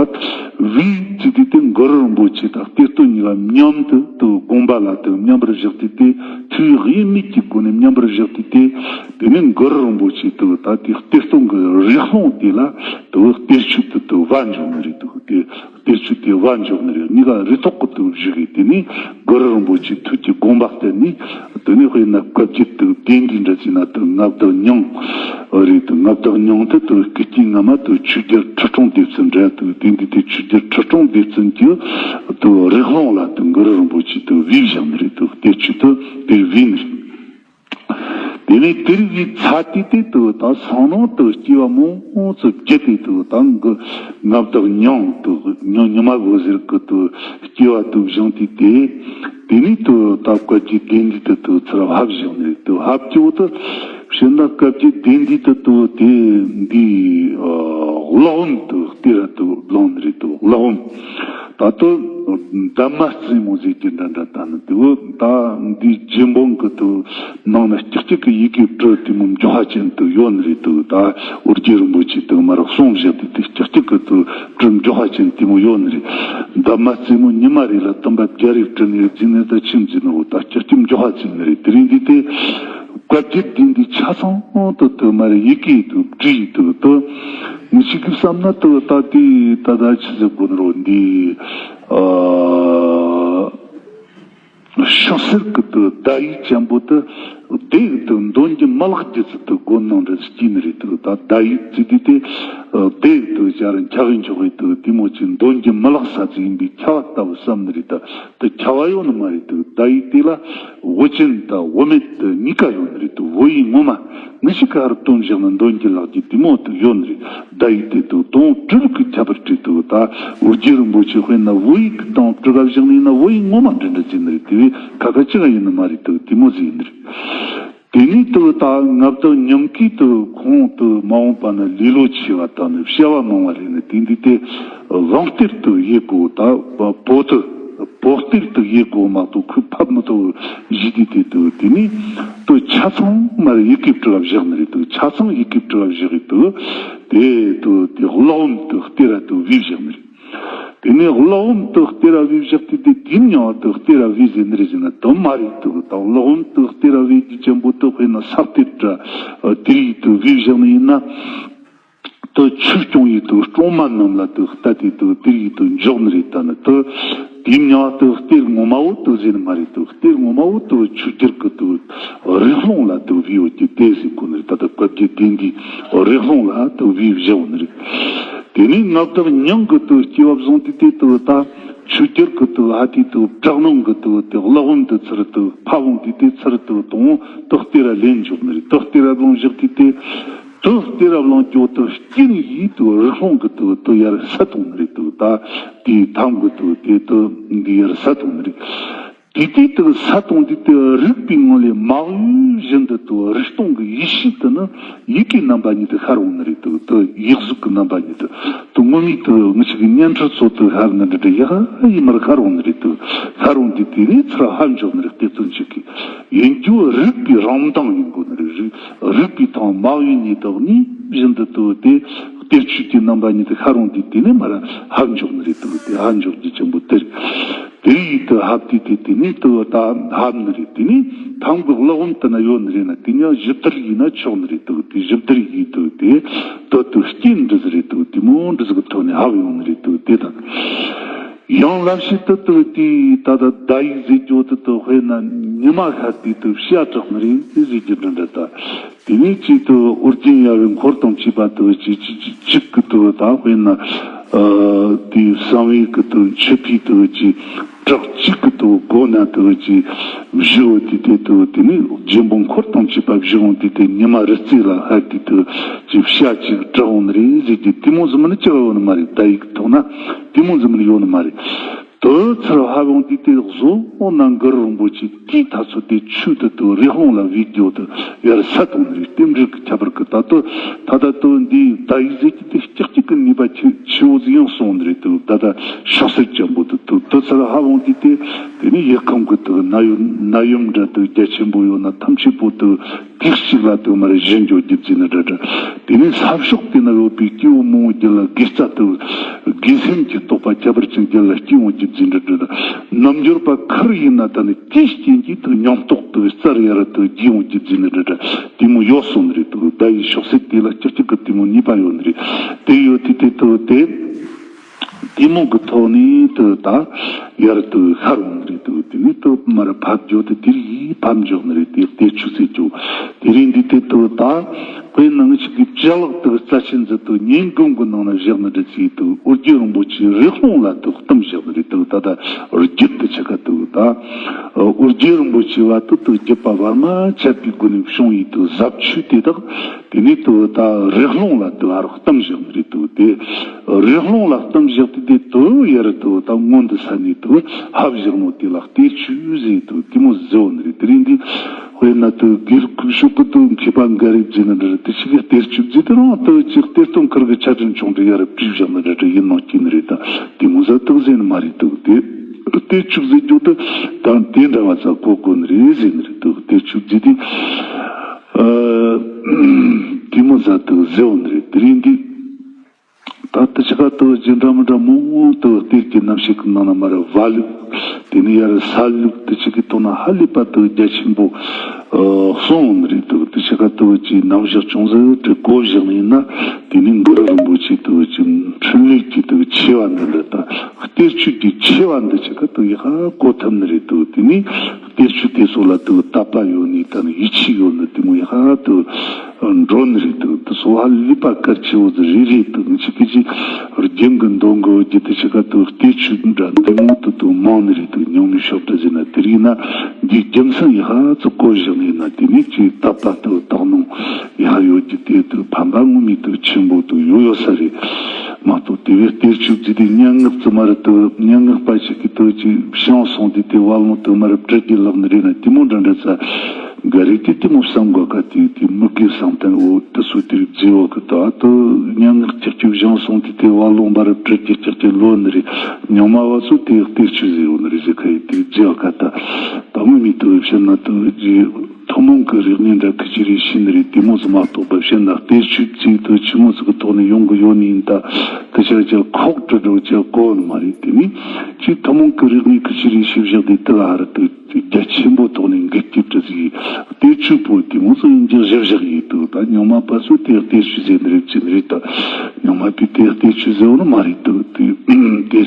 བས་ཚིག་དེ་དེ་གུ་རུ་རིན་པོ་ཆེ་དང་གཏེར་སྟོན་གཉིས་ཀ་མཉམ་དུ་དུ་དགོངས་པ་ལ་དུ་མཉམ་པར་བཞག་སྟེ་དེ་ཐུགས་དབྱེར་མེད་ཀྱི་སྒོ་ནས་མཉམ་པར་བཞག་སྟེ་དེ། དེ་ནས་གུ་རུ་རིན་པོ་ཆེ་དུ་ད་དེ་གཏེར་སྟོན་གྱི་རིག་ཀློང་དེ་ལ་དུ་གཏེར་ཆོས་དུ་དུ་བར་འཇོག་ནི་རེད། དུ་དེ། གཏེར་ཆོས་དེ་བར་འཇོག་ནི་རེད། གཉིས་ཀ་རེ་ཐོག་གི་དུ་བཞུགས་གི། དེ་ནས་གུ་རུ་རིན་པོ་ཆེའི་ཐུགས་ཀྱི་དགོངས་པ་བསྟན་ནས། དེ་ནས་དཔེར་ན་བཀའ་བརྒྱད་དུ་སྡེ་འདི་འདྲ་བྱས་ན་དུ་མངའ་བདག་ཉང་རེད། དུ་མངའ་བདག་ཉང་དུ་དུ་སྐུ་སྐྱེ་སྔ་མ་དུ་ཆོས་རྒྱལ་ཁྲི་སྲོང་ལྡེ་བཙན་འདྲ། དུ་དེ་འདི་དུ་ཆོས་རྒྱལ་ཁྲི་སྲོང་ལྡེ་བཙན་གྱི་དུ་རིག་ཀློང་ལ་དུ་གུ་རུ་རིན་པོ་ཆེ་དུ་བས་བཞག་ནི་རེད། དུ་གཏེར་ཆོས་དུ་དེ་བས་ནི་རེད། དེ་ནས་དེ་རིགས་ཀྱི་ཚ་དུས་དེ་དུ་ད་སང་ནང་དུ་སྐྱེ་བ་མང་པོ་ཚུ་བརྒྱུད་དེ་དུ་ད་མངའ་བདག་ཉང་དུ་ཉང་ཉི་མ་གོ་ཟེར་གི་དུ་སྐྱེ་བ་དུ་བཞེངས་དུས་དེ། དེ་ནས་དུ་ད་བཀའ་བརྒྱད་སྡེ་འདི་དུ་དུ་ཚུར་ཕབ་བཞག་ནས་དུ་ཕབ་སྐྱོ་དུ་ཕྱིན་ན་བཀའ་བརྒྱད་སྡེ་འདི་དུ་དུ་དེ་འདི་གླེགས་བམ་དུ་གཏེར་དུ་བླངས་ནི་རེད། དུ་གླེགས་བམ། ད་དུ་འདབ་མ་རྩེ་མོ་ཟེར་གྱི་འདྲ་འདྲ་ད་ནི་དེ་བོ་ད་འདི་རྗེ་འབངས་ཀྱི་དུ་ནང་ན་ལྕགས་ཀྱི་ཡི་གེ་བྲི་དེ་མོ་མགྱོགས་ཧ་ཅན་དུ་ཡོད་ནི་རེད། དུ་ད་ཨོ་རྒྱན་རིན་པོ་ཆེ་དུ་མ་རག་གསུང་བཞག་དེ་དུ་ལྕགས་ཀྱི་དུ་བྲི་མགྱོགས་ཧ་ཅན་དེ་མོ་ཡོད་ནི་རེད། འདབ་མ་རྩེ་མོ་ཉི་མ་རེ་ལ་དུམ་པ་བརྒྱ་རེ་བྲི་ནས་རྫིག་ནས་ད་ཆིམ་རྫིག་ནོ་ད་ལྕགས་ཀྱི་མགྱོགས་ཧ་ཅན་ནི་རེད། དེ་རིང་འདི་དེ། བཀའ་བརྒྱུད་འདི་འདི་ཆ་ཚང་དུ་དུ་མར་ཡི་གེ་དུ་བྲིས་དུ་དུ་མི་ཞིག་གིས་བསམ་ན་དུ་ད་དེ་ད་ད་ཆི་ཟེར་དགོས་ནོ་འདི་ཨ། ཤོག་སེར་གི་དུ་ཟླ་ཡིག་ཅན་པོ་དུ་དེ་དུ་འདོན་གྱི་མ་ལག་རྒྱུ་ཚུལ་དུ་དགོན་ནང་རེ་སྐྱིད་ནི་རེད་དུ་ད་ཟླ་ཡིག་ཅི་དུ་དེ་དེ་དུ་ཅར་འཁྱག་གི་འཁྱོག་གི་དུ་དེ་མོ་ཅི་འདོན་གྱི་མ་ལག་ས་ཚིག་ཡིན་པའི་ཁྱ་བ་ལྟ་བུ་བསམ་ནི་རེད་ད་དུ་ཁྱ་བ་ཡོད་ནི་མ་རེད་དུ་ཟླ་ཡིག་དེ་ལ། དབུ་ཅན་དང་དབུ་མེད་དུ་གཉིས་ཀ་ཡོད་ནི་རེད་དུ་བོད་ཡིག་ངོ་མ་ངི་ཞིག་ག་རུ་སྟོན་བཞག་ན་འདོན་གྱི་ལག་གི་དེ་མོ་དུ་ཡོད་ནི་རེད། ཟླ་ཡིག་དེ་དུ་དོན་དྲུག་གི་ཁྱད་པར་བྲིས་དུ་ད་འུར་རྒྱུ་རིན་པོ་ཆེ་དཔེར་ན་བོད་ཡིག་གི་དོན་དྲུག་ག་བཞག་ནི་ཡིན་ན་བོད་ཡིག་ངོ་མ་འདྲ་འདྲ་ཟིན་ནི་རེད། དེ་བས་ཁ་ཁ་ཅི་ག་ཡིན་ནི་མ་རེད་དུ་དེ་མོ་ཟིན་ནི་རེད། དེ་ནས་དུ་ད་མངའ་བདག་ཉང་གིས་དུ་ཁོང་དུ་མ་འོངས་པ་ན་ལེ་ལོ་ཆེ་བ་དང་ནི་བྱ་བ་མང་བ་རེད་ནི་དེ་འདི་དེ་དབང་སྟེར་དུ་ཡེ་གོ་ད་བོད་དུ། བོད་སྟེར་དུ་ཡེ་དགོས་མ་གཏོགས་ཁོས་ཕབ་མི་ཐུབ་གཞི་དེ་དེ་དུ་དེ་ནས་དུ་ཆ་ཚང་མར་ཡི་གེ་བྲི་བ་བཞག་ནི་རེད་དུ་ཆ་ཚང་ཡི་གེ་བྲི་བ་བཞག་གི་དུ་དེ་དུ་དེ་གློག་འོད་དུ་སྟེར་ར་དུ་བི་བཞག་ནི་རེད། དེ་ནས་གློག་འོད་དུ་སྟེར་ར་བི་བཞག་དེ་དེ་དེ་མྱང་དུ་སྟེར་ར་བི་ཟེར་ནི་རེད་ཟེར་ན་དུ་མ་རེད་དུ་དང་གློག་འོད་དུ་སྟེར་ར་བི་དེ་ཅན་པོ་དུ་དཔེར་ན་ས་སྟེར་ར་དེ་རིགས་དུ་བི་བཞག་ནི་ཡིན་ན། དུ་ཆོས་སྐྱོང་ཡི་དུ་སྲུང་མ་རྣམས་ལ་དུ་ལྟ་དེ་དུ་དེ་ཡི་དུ་འཇོག་ནི་རེད་ད་ནི་དུ་དེའི་མྱང་དུ་གཏེར་ངོ་མ་བོ་དུ་ཟེར་ནི་མ་རེད་དུ་གཏེར་ངོ་མ་བོ་དུ་ཆོས་རྒྱལ་གི་དུ་རི་ཀླུང་ལ་དུ་བི་ཡོད་ཀྱི་དེ་ཟེར་གོ་ནི་རེད། ད་དུ་བཀའ་བརྒྱུད་དེ་འདི་རི་ཀླུང་ལ་དུ་བི་བཞག་ནི་རེད། དེ་ནས་མངའ་བདག་ཉང་གི་དུ་སྐྱེ་བ་བཟུང་དེ་དེ་དུ་ད་ཆོས་རྒྱལ་གི་དུ་ཧ་དེ་དུ་བྲག་ནང་གི་དུ་དེ་གློག་འོད་དུ་ཚུར་དུ་ཕ་བོང་དེ་དེ་ཚུར་དུ་དོང་དུ་གཏེར་ར་ལེན་འཇོག་ནི་རེད། དུ་གཏེར་ར་བླངས་བཞག་དེ་དེ། དུ་གཏེར་ར་བླངས་རྒྱུ་དུ་རྐྱེན་ཡིས་དུ་རི་ཀླུང་གི་དུ་དུ་ཡར་ས་དོང་ནི་རེད་དུ་ད་དེའི་ཐང་གི་དུ་དེ་དུ་འདི་ཡར་ས་དོང་ནི་རེད། དེ་དུས་དུ་ས་དོང་འདི་དུ་རིག་པའི་ངང་ལས་མ་འོངས་བཞིན་དུ་དུ་རི་སྟོང་གི་ཡེ་ཤེས་དུ་ནི་ཡི་གེའི་རྣམ་པ་ཉིད་དུ་ཤར་འོང་ནི་རེད་དུ་དུ་ཡིག་གཟུགས་ཀྱི་རྣམ་པ་ཉིད་དུ་དུ་ངོ་མའི་དུ་ངི་ཞིག་གི་བརྙན་འཕྲིན་ཚོ་དུ་ཤར་ནི་འདྲ་འདྲ་ཡག་ཡིན་མར་ཤར་འོང་ནི་རེད་དུ་ཤར་འོང་དུས་དེ་ནས་ཚུར་ཧ་འཇོག་ནི་རེད། དེ་ཚོ་ཅིག་གི་ཡིན་རྒྱུ་རིག་པའི་རང་མདངས་ཡིན་དགོས་ནི་རེད། རིག་རིག་པའི་ཐང་མ་ཡིན་ནི་དག་ནི་བཞིན་དུ་དུ་དེ་གཏེར་ཆོས་ཀྱི་རྣམ་པ་ཉིད་དུ་ཤར་འོང་དུས་དེ་ནས་མར་ཧ་འཇོག་ནི་རེད་དུ་དེ་ཧ་འཇོག་རྒྱུ་ཆེན་པོ་དེ་རེད། དེ་ཡིས་དུ་ཧབ་དུས་དེ་དེ་ནས་དུ་ད་ཧབ་ནི་རེད། དེ་ནས་ཐང་གི་གློག་འོད་དུ་ན་ཡོད་ནི་རེད་ན་དེ་ནས་གཞི་བདག་ཡིན་ན་ཆོག་ནི་རེད་དུ་དེ་གཞི་བདག་ཡིས་དུ་དེ་དུ་དུ་རྐྱེན་འདྲ་ཟིག་རེད་དུ་དེ་མོ་འདྲ་ཟིག་གི་ཐོག་ནས་ཧབ་ཡོང་ནི་རེད་དུ་དེ་དང་། ཡང་ལབ་ཤི་དུ་དུ་དེ་ད་ད་ད་ཡིག་ཟེར་རྒྱུ་དུ་དུ་དཔེར་ན་ཉི་མ་ཤར་དུས་དུ་ཤ་དྲག་ནི་རེད་ཟེར་རྒྱུ་འདྲ་འདྲ་ད། དེ་ནས་ཅིག་དུ་ཨོ་རྒྱན་ཡབ་ཡུམ་འཁོར་དང་བཅས་པ་དུ་ཅིག་ཅིག་ཅིག་ཅིག་གི་དུ་ད་དཔེར་ན་ཨ་དེ་གསང་བའི་གི་དུ་མཆོད་པའི་དུ་ཅིག་བྲག་གཅིག་གི་དུ་སྒོ་ན་དུ་ཅིག་བཞུགས་དེ་དེ་དུ་དེ་ནས་རྒྱལ་པོ་འཁོར་དང་བཅས་པ་བཞུགས་འོང་དེ་དེ་ཉི་མ་རི་རྩེ་ལ་ཧར་དེ་དུ་ཅིག་ཤ་ཅིག་དྲག་འོང་ནི་རེད་ཟེར་རྒྱུ་དེ་མོ་ཟིག་མིན་ནི་ཅི་ག་ཡོད་ནི་མ་རེད། ད་ཡིག་ཐོག་ན་དེ་མོ་ཟིག་མིན་ནི་ཡོད་ནི་མ་རེད། དུ་ཚུར་ཧ་བོང་དེ་དེ་བཟོ་འོ་ན་གུ་རུ་རིན་པོ་ཆེ་དེའི་ཐ་ཚོ་དེ་ཆུ་དུ་དུ་རི་ཀླུང་ལ་བི་རྒྱུ་དུ་ཡར་ས་དང་རི་རྟེན་འབྲེལ་གྱི་ཁྱད་པར་གྱི་ད་དུ་ད་ད་དུ་འདི་ད་ཡིག་ཟེར་གྱི་དེ་ཀྱག་ཀྱག་གི་ནུས་པ་ཆེ་ཆེ་བོ་ཟིག་ཡང་སོང་ནི་རེད་དུ་ད་ད་ཤོག་སེར་ཅན་པོ་དུ་དུ་དུ་ཚུར་ཧ་བོང་དེ་དེ་དེ་ནི་ཡུལ་ཁམས་གི་དུ་ན་ཡུམ་ན་ཡུམ་འདྲ་དུ་རྒྱ་ཆེན་པོ་ཡོད་ན་ཐམས་ཅད་པོ་དུ། དུས་གཅིག་ལ་དུ་མར་བཞིན་འཇོག་རྒྱུ་བརྩིས་ནི་འདྲ་འདྲ། དེ་ནས་ས་ཕྱོགས་དེ་ན་ཡོད་པའི་སྐྱེ་བོ་མང་བོ་རྒྱུད་ལ་དགེ་རྩ་དུ་དགེ་སེམས་ཀྱི་རྟོགས་པ་ཁྱད་པར་ཅན་རྒྱུད་ལ་སྐྱེ་འོང་རྒྱུ་བརྩིས་འདྲ་འདྲ། རྣལ་འབྱོར་པ་ཁར་ཡིན་ན་ད་ནི་དེའི་རྐྱེན་གྱིས་དུ་ཉམས་རྟོགས་དུ་རྩལ་ཡར་དུ་རྒྱས་འོང་རྒྱུ་བརྩིས་ནི་འདྲ་འདྲ། དེ་མོ་ཡོད་སོང་ནི་རེད་དུ་ད་ཡི་ཤོག་སེར་དེ་ལ་ཀྱག་ཀྱག་གི་དེ་མོ་ནུས་པ་ཡོད་ནི་རེད། དེ་ཡོད་དེ་དེ་དུ་དེ། དེ་མོ་གི་ཐོག་ནས་དུ་ད་ཡར་དུ་ཤར་འོང་རེད་དུ་དེ་ནས་དུ་མར་ཕབ་རྒྱུ་དུ་དེར་ཡིས་ཕབ་འཇོག་ནི་རེད། དེ་དེ་ཆུ་ཚད་རྒྱུ་དེ་རིང་འདི་དེ་དུ་ད་དཔེ་ནང་ཞིག་གི་ཅ་ལག་དུ་རྩ་ཆེན་ཟིག་དུ་ཉིན་གུང་གི་ནང་ན་བཞག་ནི་རེད་ཟེར་དུ་ཨོ་རྒྱན་རིན་པོ་ཆེ་རི་ཀླུང་ལ་དུ་གཏམས་བཞག་ནི་རེད་དུ་ད་ད་རྒྱུད་དུ་ཆ་ག་དུ་ད་ཨོ་རྒྱན་རིན་པོ་ཆེ་བ་དུ་དུ་རྒྱུད་པ་བར་མ་ཆད་པའི་སྒོ་ནས་བྱུང་ཡི་དུ་ཟབ་ཆོས་དེ་དག་དེ་ནས་དུ་ད་རི་ཀླུང་ལ་དུ་ཨ་རོགས་གཏམས་བཞག་ནི་རེད་དུ་དེ། རི་ཀླུང་ལ་གཏམས་བཞག་དུས་དེ་དུ་ཡར་དུ་ད་སྔོན་དུ་ས་ནས་དུ་ཧབ་བཞག་ནོ་དེ་ལ་གཏེར་ཆོས་ཟེར་དུ་དེ་མོ་ཟེར་བ་ནི་རེད། དེ་རིང་འདི་དཔེར་ན་དུ་སྒེར་ཁུག་ཤོག་གི་དུ་མཁས་པ་འགའ་རེ་བརྗེ་ནི་འདྲ་རེད། དེ་ཞིག་གི་གཏེར་ཆོས་བརྗེ་དེ་རང་དུ་ཅིག་གཏེར་སྟོན་ཁུར་གི་ཆ་འཕྲིན་ཆུང་འདྲ་ཡར་བྲིས་བཞག་ནི་འདྲ་འདྲ་ཡིན་ནོ་སྐྱེ་ནི་རེད། ད་དེ་མོ་ཟ་དུ་ཟེར་ནི་མ་རེད་དུ་དེ་གཏེར་ཆོས་ཟེར་རྒྱུ་དུ་ད་དེ་འདྲ་བ་ཚ་གོ་དགོས་ནི་རེད་ཟེར་ནི་རེད་དུ་གཏེར་ཆོས་བརྗེ་དེ་ཨ་དེ་མོ་ཟ་དུ་ཟེར་བ་ནི་རེད། དེ་རིང་འདི། ད་དེ་ཆ་ག་དུ་ཇི་འདྲ་མི་འདྲ་མང་དུ་གཏེར་གྱི་རྣམ་ཤེས་ཀྱི་ནང་ན་མར་བ་ལུག་དེ་ནས་ཡར་ས་ལུག་དེ་ཆ་གི་ཐོག་ན་ཧ་ལས་པ་དུ་རྒྱ་ཆེན་པོ་ གསུངས་ནི་རེད་འདུག་དེ་ཆ་ག་དུ་ཅི་རྣམ་གཞག་ཅུང་ཟད་དྲི་གོ་བཞག་ནས་ན། དེ་ནི་གུ་རུ་རིན་པོ་ཆེ་དུ་ཅི་འཕྲིན་ལས་ཀྱི་དུ་ཆེ་བ་འདི་འདྲ་དང་གཏེར་ཆོས་ཀྱི་ཆེ་བ་འདི་ཆ་ག་དུ་ཡི་ཧ་གོ་ཐུབ་ནི་རེད་འདུག་དེ་ནི་གཏེར་ཆོས་དེ་ཚོ་ལ་དུ་དད་པ་ཡོད་ནི་དང་ཡིད་ཆེས་ཡོད་ནི་དེ་མོ་ཡི་ཧ་དུ་འགྲོ་ནི་རེད་འདུག་དུ་སོ་ཧ་ལུས་པ་གལ་ཆེ་བོ་ཟི་རེ་རེད་འདུག་ཅི་གི་ཅི་རྒྱུན་གི་འདོན་གི་རྒྱུ་དུ་ཆ་ག་དུ་གཏེར་ཆོས་འདྲ་འདི་མོ་དུ་དུ་མང་ནི་རེད་འདུག་ཉུང་མི་ཤོབ་འདྲ་ཟེར་ན་དེ་རིགས་ན། འདིའི་རྒྱུ་མཚན་ཡི་ཧ་ཚོ་གོ་བཞག་ནས་ན་དེ་ནི་ཅིག་དད་པ་དུ་དག་སྣང་ཡི་ཧ་ཡོད་ཀྱི་དེ་དུ་ཕན་པ་ངོ་མའི་དུ་ཆེན་པོ་དུ་ཡོད་ཡོད་ས་རེད། མ་གཏོགས་དེ་བས་གཏེར་ཆོས་ཀྱི་དེ་སྙན་ངག་ཙི་མ་རེད་དུ་སྙན་ངག་པ་ཞིག་གི་དུ་ཅིག་བྱང་སོང་དེ་དེ་བ་ལོང་དུ་མ་རེད་བྲི་གི་ལག་ནི་རེད་ན་དེ་མོ་འདྲ་འདྲ་ས་ག་རེ་དེ་དེ་མོ་བསམ་དགོས་ག་དེ་དེ་མི་དགེ་བསམ་གཏན་འོ་དུ་སུ་དེ་རིགས་རྫི་བོ་གི་དུ་ཨ་དུ་སྙན་ངག་ཀྱག་ཀྱུ་བྱང་སོང་དེ་དེ་བ་ལོང་མ་རེད་བྲི་གི་ཀྱག་ཀྱུ་ལོ་ནི་རེད། ཉོ་མ་བ་ཚོ་དེ་གཏེར་ཆོས་ཟེར་ཡོད་ནི་རེད་ཟེར་ཁ་ཡི་དེ་རྫི་བ་ག་ད། ད་ངོ་མི་དུ་བཤད་ན་དུ་རྗེ་ཐུན་མོང་གི་རིག་གནས་འདྲ་ཁི་ཅི་རེ་ཤི་ནི་རེད། དེ་མོ་ཟི་མ་གཏོགས་པ་བཤད་ན་གཏེར་ཆོས་ཚིག་དུ་ཆི་མོ་ཟི་གི་ཐོག་ནས་ཡོང་གི་ཡོད་ནི་ཡིན་ད། དུ་ཆ་ཆ་ཁོག་དྲི་འགྲོ་ཆ་གོ་ནི་མ་རེད། དེ་ནི་ཅི་ཐུན་མོང་གི་རིག་གནས་ཁི་ཅི་རེ་ཤི་བཞག་དེ་དུ་ལ་ཧ་ར་དུ་རྒྱ་ཆེན་པོ་ཐོག་ནས་འགལ་སྐྱེབ་དྲི་ཟིག་གཏེར་ཆོས་པོ་དེ་མོ་ཟི་ཡིན་རྒྱུ་ཞིབ་བཞག་ཡིན་དུ་ད་ཉོ་མ་པ་སུ་དེ་གཏེར་ཆོས་ཟེར་ནི་རེད་ཅི་ནི་རེད་ད། ཉོ་མ་པའི་དེ་གཏེར་ཆོས་ཟེར་བ་ནི་མ་རེད་དུ་དེ་དེ་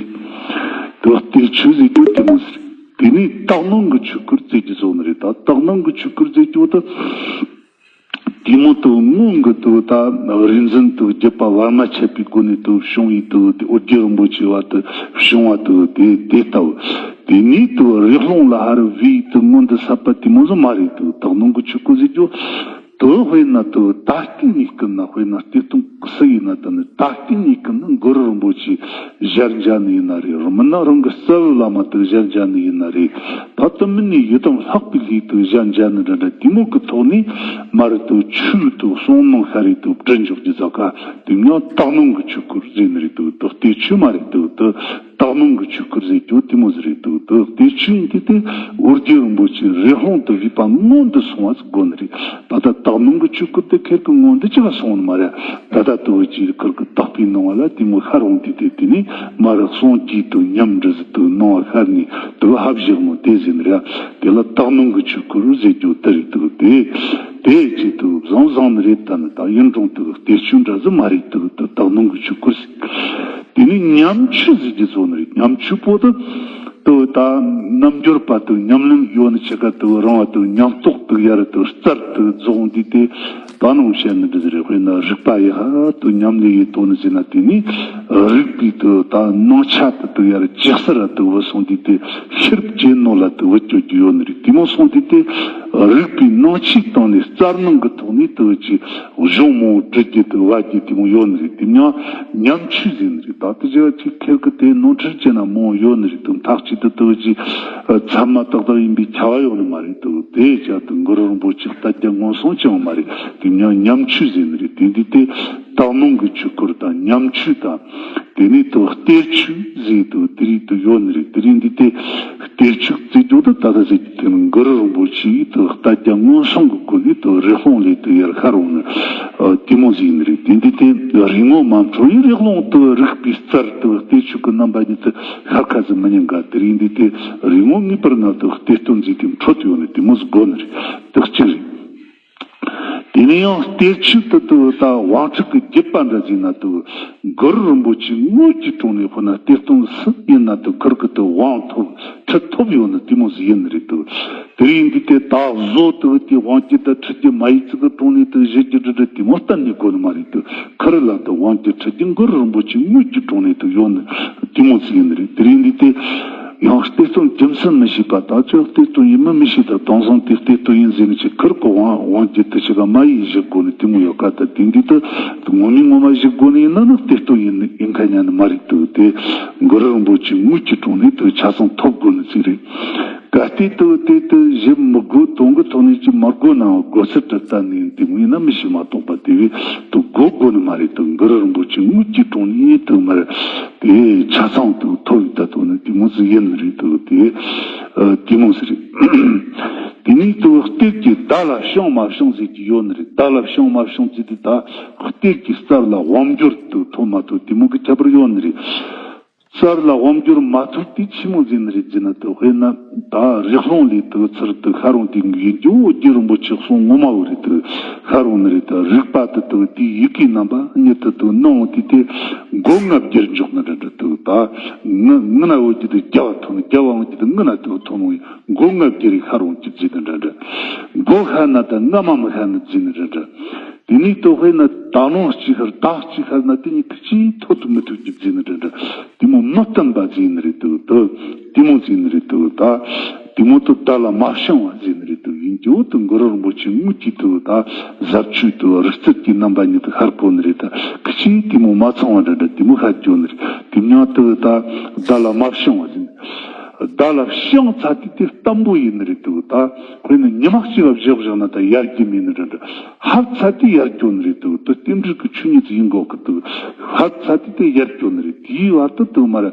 དུ་གཏེར་ཆོས་ཟེར་རྒྱུ་དེ་མོ་ཟི་རེད། དེ་ནས་དག་སྣང་གི་ཆོས་སྐོར་བཙལ་གྱི་བཟོ་ནི་རེད་ད། དག་སྣང་གི་ཆོས་སྐོར་བཙལ་གྱི་འོ་ད། དེ་མོ་དུ་སྔོན་གི་དུ་ད་རིག་འཛིན་དུ་བརྒྱུད་པ་བར་མ་ཆད་པའི་སྒོ་ནས་དུ་བྱུང་བའི་དུ་དེ་ཨོ་རྒྱན་རིན་པོ་ཆེ་བ་དུ་བྱུང་བ་དུ་དེ་དེ་ལྟ་བུ། དེ་ནས་དུ་རི་ཀླུང་ལ་ཧ་རུ་བའི་དུ་མངོན་དུ་གསལ་བ་དེ་མོ་ཟི་མ་རེད་དུ་དག་སྣང་གི་ཆོས་སྐོར་ཟེར་རྒྱུ། དུ་དཔེར་ན་དུ་ད་ལྟའི་ནས་ཀུན་ན་དཔེར་ན་གཏེར་སྟོན་སུ་ཡིན་ན་དུ་ནི་ད་ལྟའི་ནས་ཀུན་ན་གུ་རུ་རིན་པོ་ཆེ་ཞལ་མཇལ་ནི་ཡིན་ན་རེད། མིན་ན་རང་གི་རྩ་བའི་བླ་མ་དུ་ཞལ་མཇལ་ནི་ཡིན་ན་རེད། ད་དུ་མིན་ནས་ཡི་དམ་ལྷག་པའི་ལྷས་དུ་ཞལ་མཇལ་ནི་འདྲ་འདྲ་དེ་མོ་གི་ཐོག་ནས་མ་རེད་དུ་ཆོས་དུ་གསུང་ནང་ཤ་རེད་དུ་བྲི་འཇོག་རྒྱུ་ཟ་ཁ་དེ་ཡང་དག་སྣང་གི་ཆོས་སྐོར་ཟེར་ནི་རེད་དུ་དུ་གཏེར་ཆོས་མ་རེད་དུ་དུ། དག་སྣང་གི་ཆོས་སྐོར་ཟེར་རྒྱུ་དེ་མོ་ཟི་རེད་འདུག་དུ་དེ་ཆོས་འདི་དེ་ཨོ་རྒྱན་རིན་པོ་ཆེ་རི་ཀླུང་དུ་བཞུགས་པ་སྔོན་དུ་སོང་བ་ཟིག་དགོས་ནི་རེད། ད་ལྟ་དག་སྣང་གི་ཆོས་སྐོར་དེ་ཁེར་གི་སྔོན་དུ་ཅི་ལ་སོང་ནི་མ་རེད། ད་ལྟ་དུ་བ་ཅི་ཁེར་གི་དག་པའི་སྣང་བ་ལ་དེ་མོ་ཤར་འོང་དུས་དེ་དེ་ནི་མ་རེད་སོང་གི་དུ་ཉམས་འདྲ་ཟིག་དུ་སྣང་བ་ཤར་ནས་དུ་ཧ་བཞག་ནོ་དེ་ཟིན་རེད། དེ་ལ་དག་སྣང་གི་ཆོས་སྐོར་ཟེར་རྒྱུ་དེ་རེད་འདུག་དེ་དེ་ཅི་དུ་བཟང་བཟང་ནི་རེད། ད་ནི་ད་ཡིན་རུང་དུ་གཏེར་ཆོས་འདྲ་ཟིག་མ་རེད་འདུག་དུ་དག་སྣང་གི་ཆོས་སྐོར་ཟེར། དེ་ནས་ཉམས་ཆུ་ཟེར་གྱི་བཟོ་ནི་རེད། ཉམས་ཆུ་པོ་དེ་དུ་ད་རྣལ་འབྱོར་པ་དུ་ཉམས་ལེན་ཡོད་ནི་ཆེ་ཁ་དུ་རང་བ་དུ་ཉམས་རྟོགས་དུ་ཡར་དུ་རྩལ་དུ་རྫོགས་འདི་དེ་ད་ནང་བཤད་ནི་འདི་ཟེར་རེད། དཔེར་ན་རིག་པ་ཡི་ཧ་དུ་ཉམས་ལེན་ཡི་དོ་ནི་ཟེར་ན་དེ་ནི་རིག་པའི་དུ་ད་སྣང་ཆ་དུ་དུ་ཡར་ཇི་ལྟར་དུ་བུད་སོང་འདི་དེ་ཤེར་བྱེད་ནོ་ལ་དུ་བུད་སྐྱོད་ཀྱི་ཡོད་ནི་རེད། དེ་མོ་སོང་འདི་དེ་རིག་པའི་སྣང་ཆའི་སྟེང་ནས་རྩལ་སྣང་གི་ཐོག་ནས་དུ་ཅི་གཞུང་མང་བོ་འབྲི་རྒྱུ་དུ་བ་རྒྱུ་དེ་མོ་ཡོད་ནི་རེད། དེ་མྱང་ཉམས་ཆུ་ཟེར་ནི་རེད། ད་དུ་ཅི་ཅིག་ཁེར་གི་དེ་ནོར་འཁྲུལ་ཅན་ན་མང་བོ་ཡོད་ནི་རེད། དུ་མཐའ་གཅིག་ཏུ་དུ་ཅི་ཚད་མ་ཏག་ཏག་ཡིན་པའི་ཁྱབ་པ་ཡོད་ནི་མ་རེད། དུ་དེ་ཅག་དུ་གུ་རུ་རིན་པོ་ཆེ་ལྟ་རྒྱ་མངོན་སུམ་ཅང་མ་རེད། དེ་མྱང་ཉམས་ཆུ་ཟེར་ནི་རེད། དེ་འདི་དེ་དག་སྣང་གི་ཆོས་སྐོར་དང་ཉམས་ཆུ་དང་། དེ་ནས་དུ་གཏེར་ཆོས་ཟེར་དུ་དེ་རིགས་དུ་ཡོད་ནི་རེད། དེ་རིགས་འདི་དེ་གཏེར་ཆོས་ཟེར་རྒྱུ་དུ་ད་ལྟ་ཟེར་རྒྱུ་དེ་ནི་གུ་རུ་རིན་པོ་ཆེ་ཡིས་དུ་ལྟ་རྒྱ་མངོན་སུམ་གྱི་སྒོ་ནས་དུ་རི་ཀླུང་ལས་དུ་ཡར་ཤར་འོང་ནི་དེ་མོ་ཟིག་ཡིན་ནི་རེད། དེ་འདི་དེ་རིག་ངོ་མ་འཕྲོ་ཡི་རི་ཀླུང་དུ་རིག་པའི་རྩལ་དུ་གཏེར་ཆོས་ཀྱི་རྣམ་པ་ཉིད་དུ་ཤར་ཁ་ཟིག་མི་ཉན་ག་དེ་རིགས་འདི་དེ་རིག་ངོ་ངེས་པར་ན་དུ་གཏེར་སྟོན་ཟིག་དེ་འཕྲོད་ཡོད་ནི་དེ་མོ་ཟིག་དགོས་ནི་རེད། དུ་གཅིག་རེད། དེ་ནས་ཡང་གཏེར་ཆོས་དུ་དུ་ད་དབང་ཕྱུག་གི་བརྒྱུད་པ་འདྲ་ཟིག་ན་དུ་གུ་རུ་རིན་པོ་ཆེ་དངོས་ཀྱི་དྲུང་ནས་ཁོ་ན་གཏེར་སྟོན་སུ་ཡིན་ན་དུ་ཁུར་གི་དུ་དབང་ཐོབ་ཁྲིད་ཐོབ་ཡོད་ནི་དེ་མོ་ཟིག་ཡིན་ནི་རེད་དུ། དེ་རིང་འདི་དེ་ད་བཟོ་དུ་དེ་དབང་གི་ད་ཁྲིད་ཀྱི་མ་ཡིག་ཚིག་གི་དྲུང་ནས་དུ་བཞེས་ཀྱི་འདྲི་འདྲི་དེ་མོ་གཏན་ནས་དགོས་ནི་མ་རེད་དུ། ཁུར་ལ་དུ་དབང་གི་ཁྲིད་ཀྱི་གུ་རུ་རིན་པོ་ཆེ་དངོས་ཀྱི་དྲུང་ནས་དུ་ཡོད་ནི་དེ་མོ་ཟིག་ཡིན་ནི་རེད། དེ་རིང་འདི་དེ། ཡང་གཏེར་སྟོན་རྒྱུ་མཚན་མི་ཤེས་པ་དག་ཅིག་གཏེར་སྟོན་ཡིན་མིན་མི་ཤེས། ད་དེང་སང་དེ་གཏེར་སྟོན་ཡིན་ཟེར་ནས་ཅིག་ཁུར་གི་དབང་དབང་རྒྱུ་དུ་ཞིག་ག་མ་ཡིན་ཞིག་དགོས་ནས་དེ་མོ་ཡོད་ཀ་ད་དེ་འདི་དུ་ངོ་མའི་ངོ་མ་ཞིག་དགོས་ནས་ཡིན་ན་ནི་གཏེར་སྟོན་ཡིན་ཡིན་ཁ་ཉན་ནི་མ་རེད་དུ། དེ་གུ་རུ་རིན་པོ་ཆེ་དངོས་ཀྱི་དྲུང་ནས་དུ་ཆ་ཚང་ཐོབ་དགོས་ནི་ཅིག་རེད། གལ་ཏེ་དུ་དེ་དུ་ཞིབ་མི་དགོས་དོན་གི་ཐོག་ནས་ཅིག་མ་དགོས་ནའང་དགོས་ཚུལ་དུ་ལྟ་ནས་འདི་མོ་ཡིན་ན་མི་ཤེས་མ་གཏོགས་པ་དེ་བས་དུ་དགོས་དགོས་ནི་མ་རེད་དུ། གུ་རུ་རིན་པོ་ཆེ་དངོས་ཀྱི་དྲུང་ནས་དུ་མར། དེ་ཆ་ཚང་དུ་ཐོབ་ཡོད་ད་དོ་ནི་དེ་མོ་ཟིག་ཡིན་ནི་རེད་དུ། དེ་ཨ་དེ་མོ་ཟིག་རེད། དེ་ནས་དུ་གཏེར་གྱི་བརྡ་ལ་བྱང་མ་བྱང་ཟེར་གྱི་ཡོད་ནི་རེད། བརྡ་ལ་བྱང་མ་བྱང་ཟེར་དུས་ད་གཏེར་གྱི་རྩལ་ལ་དབང་འབྱོར་དུ་ཐོབ་མ་ཐོབ་དེ་མོ་གི་ཁྱད་པར་ཡོད་ནི་རེད། ས་ལ་དབང་བསྒྱུར་མ་ཐུབ་དུས་ཆི་མོ་ཟེར་ནི་རེད་ཟེར་ན། དེ་དཔེར་ན་ད་རི་ཀླུང་ལས་དེ་ཚུར་དེ་ཤར་འོང་དུས་ཡིན་རྒྱུ་བོ་རྒྱུ་རིན་པོ་ཆེ་གསུང་ངོ་མ་བོ་རེད། དེ་ཤར་འོང་ནི་རེད། ད་རིག་པ་དེ་དེ་དེའི་ཡི་གེ་རྣམ་པ་གཉིས་དེ་དེ་ནང་དེ་དེ་མགོ་ལྔ་བསྒྱུར་འཇོག་ནི་རེད། དེ་ད་ང་ང་ན་བོ་རྒྱུ་དེ་རྒྱ་བ་ཐོན་ནི། རྒྱ་བ་འོང་རྒྱུ་དེ་ང་ན་དེ་ཐོན་ནི། མགོ་ལྔ་བསྒྱུར་རེ་ཤར་འོང་རྒྱུ་ཟེར་ནི་འདྲ་འདྲ། མགོ་ཤར་ན་ད་རྔ་མ་མི་ཤར་ནི་ཟེར་ནི་འདྲ་འདྲ། དེ་ནས་དེ་དཔེར་ན་ད་ལོང་གཅིག་ཤར་ད་གཅིག་ཤར་ན་དེ་གཉིས་ཐུག་ཅིག་ཐོག་ཏུ་མི་ཐུག་རྒྱུ་ཟེར་ནི་འདྲ་འདྲ། དེ་མོ་མི་བརྟན་པ་ཟེར་ནི་རེད། དེ་དེ་དེ་མོ་ཟེར་ནི་རེད། དེ་ད་དེ་མོ་དེ་བརྡ་ལ་མ་བྱང་བ་ཟེར་ནི་རེད། དེ་ཡིན་རྒྱུ་དེ་གུ་རུ་རིན་པོ་ཆེ་དངོས་ཀྱི་དེ་ད་ཟབ་ཆོས་དེ་རིག་རྩལ་གྱི་རྣམ་པ་གཉིས་དེ་ཤར་གོ་ནི་རེད། ད་ཁི་ཆེ་དེ་མོ་མ་ཚང་བ་འདྲ་འདྲ་དེ་མོ་ཤར་གྱོ་ནི་རེད། དེ་མྱང་དེ་ད་བརྡ་ལ་མ་བྱང་བ་ཟེར་ནི། བརྡ་ལ་བྱང་ཚར་དུས་དེ་བརྟན་པོ་ཡིན་ནི་རེད། དེ་ད་དཔེར་ན་ཉི་མ་གཅིག་ལ་བཞག་བཞག་ན་ད་ཡར་རྒྱུ་མེད་ནི་འདྲ་འདྲ། ཧབ་ཚར་དུས་ཡར་གྱོ་ནི་རེད། དེ་དེ་རྟེན་འབྲེལ་གྱི་ཆོས་ཉིད་ཡིན་དགོས་གི། དེ་ཧབ་ཚར་དུས་དེ་ཡར་གྱོ་ནི་རེད། དེའི་བར་དུ་དེ་མར་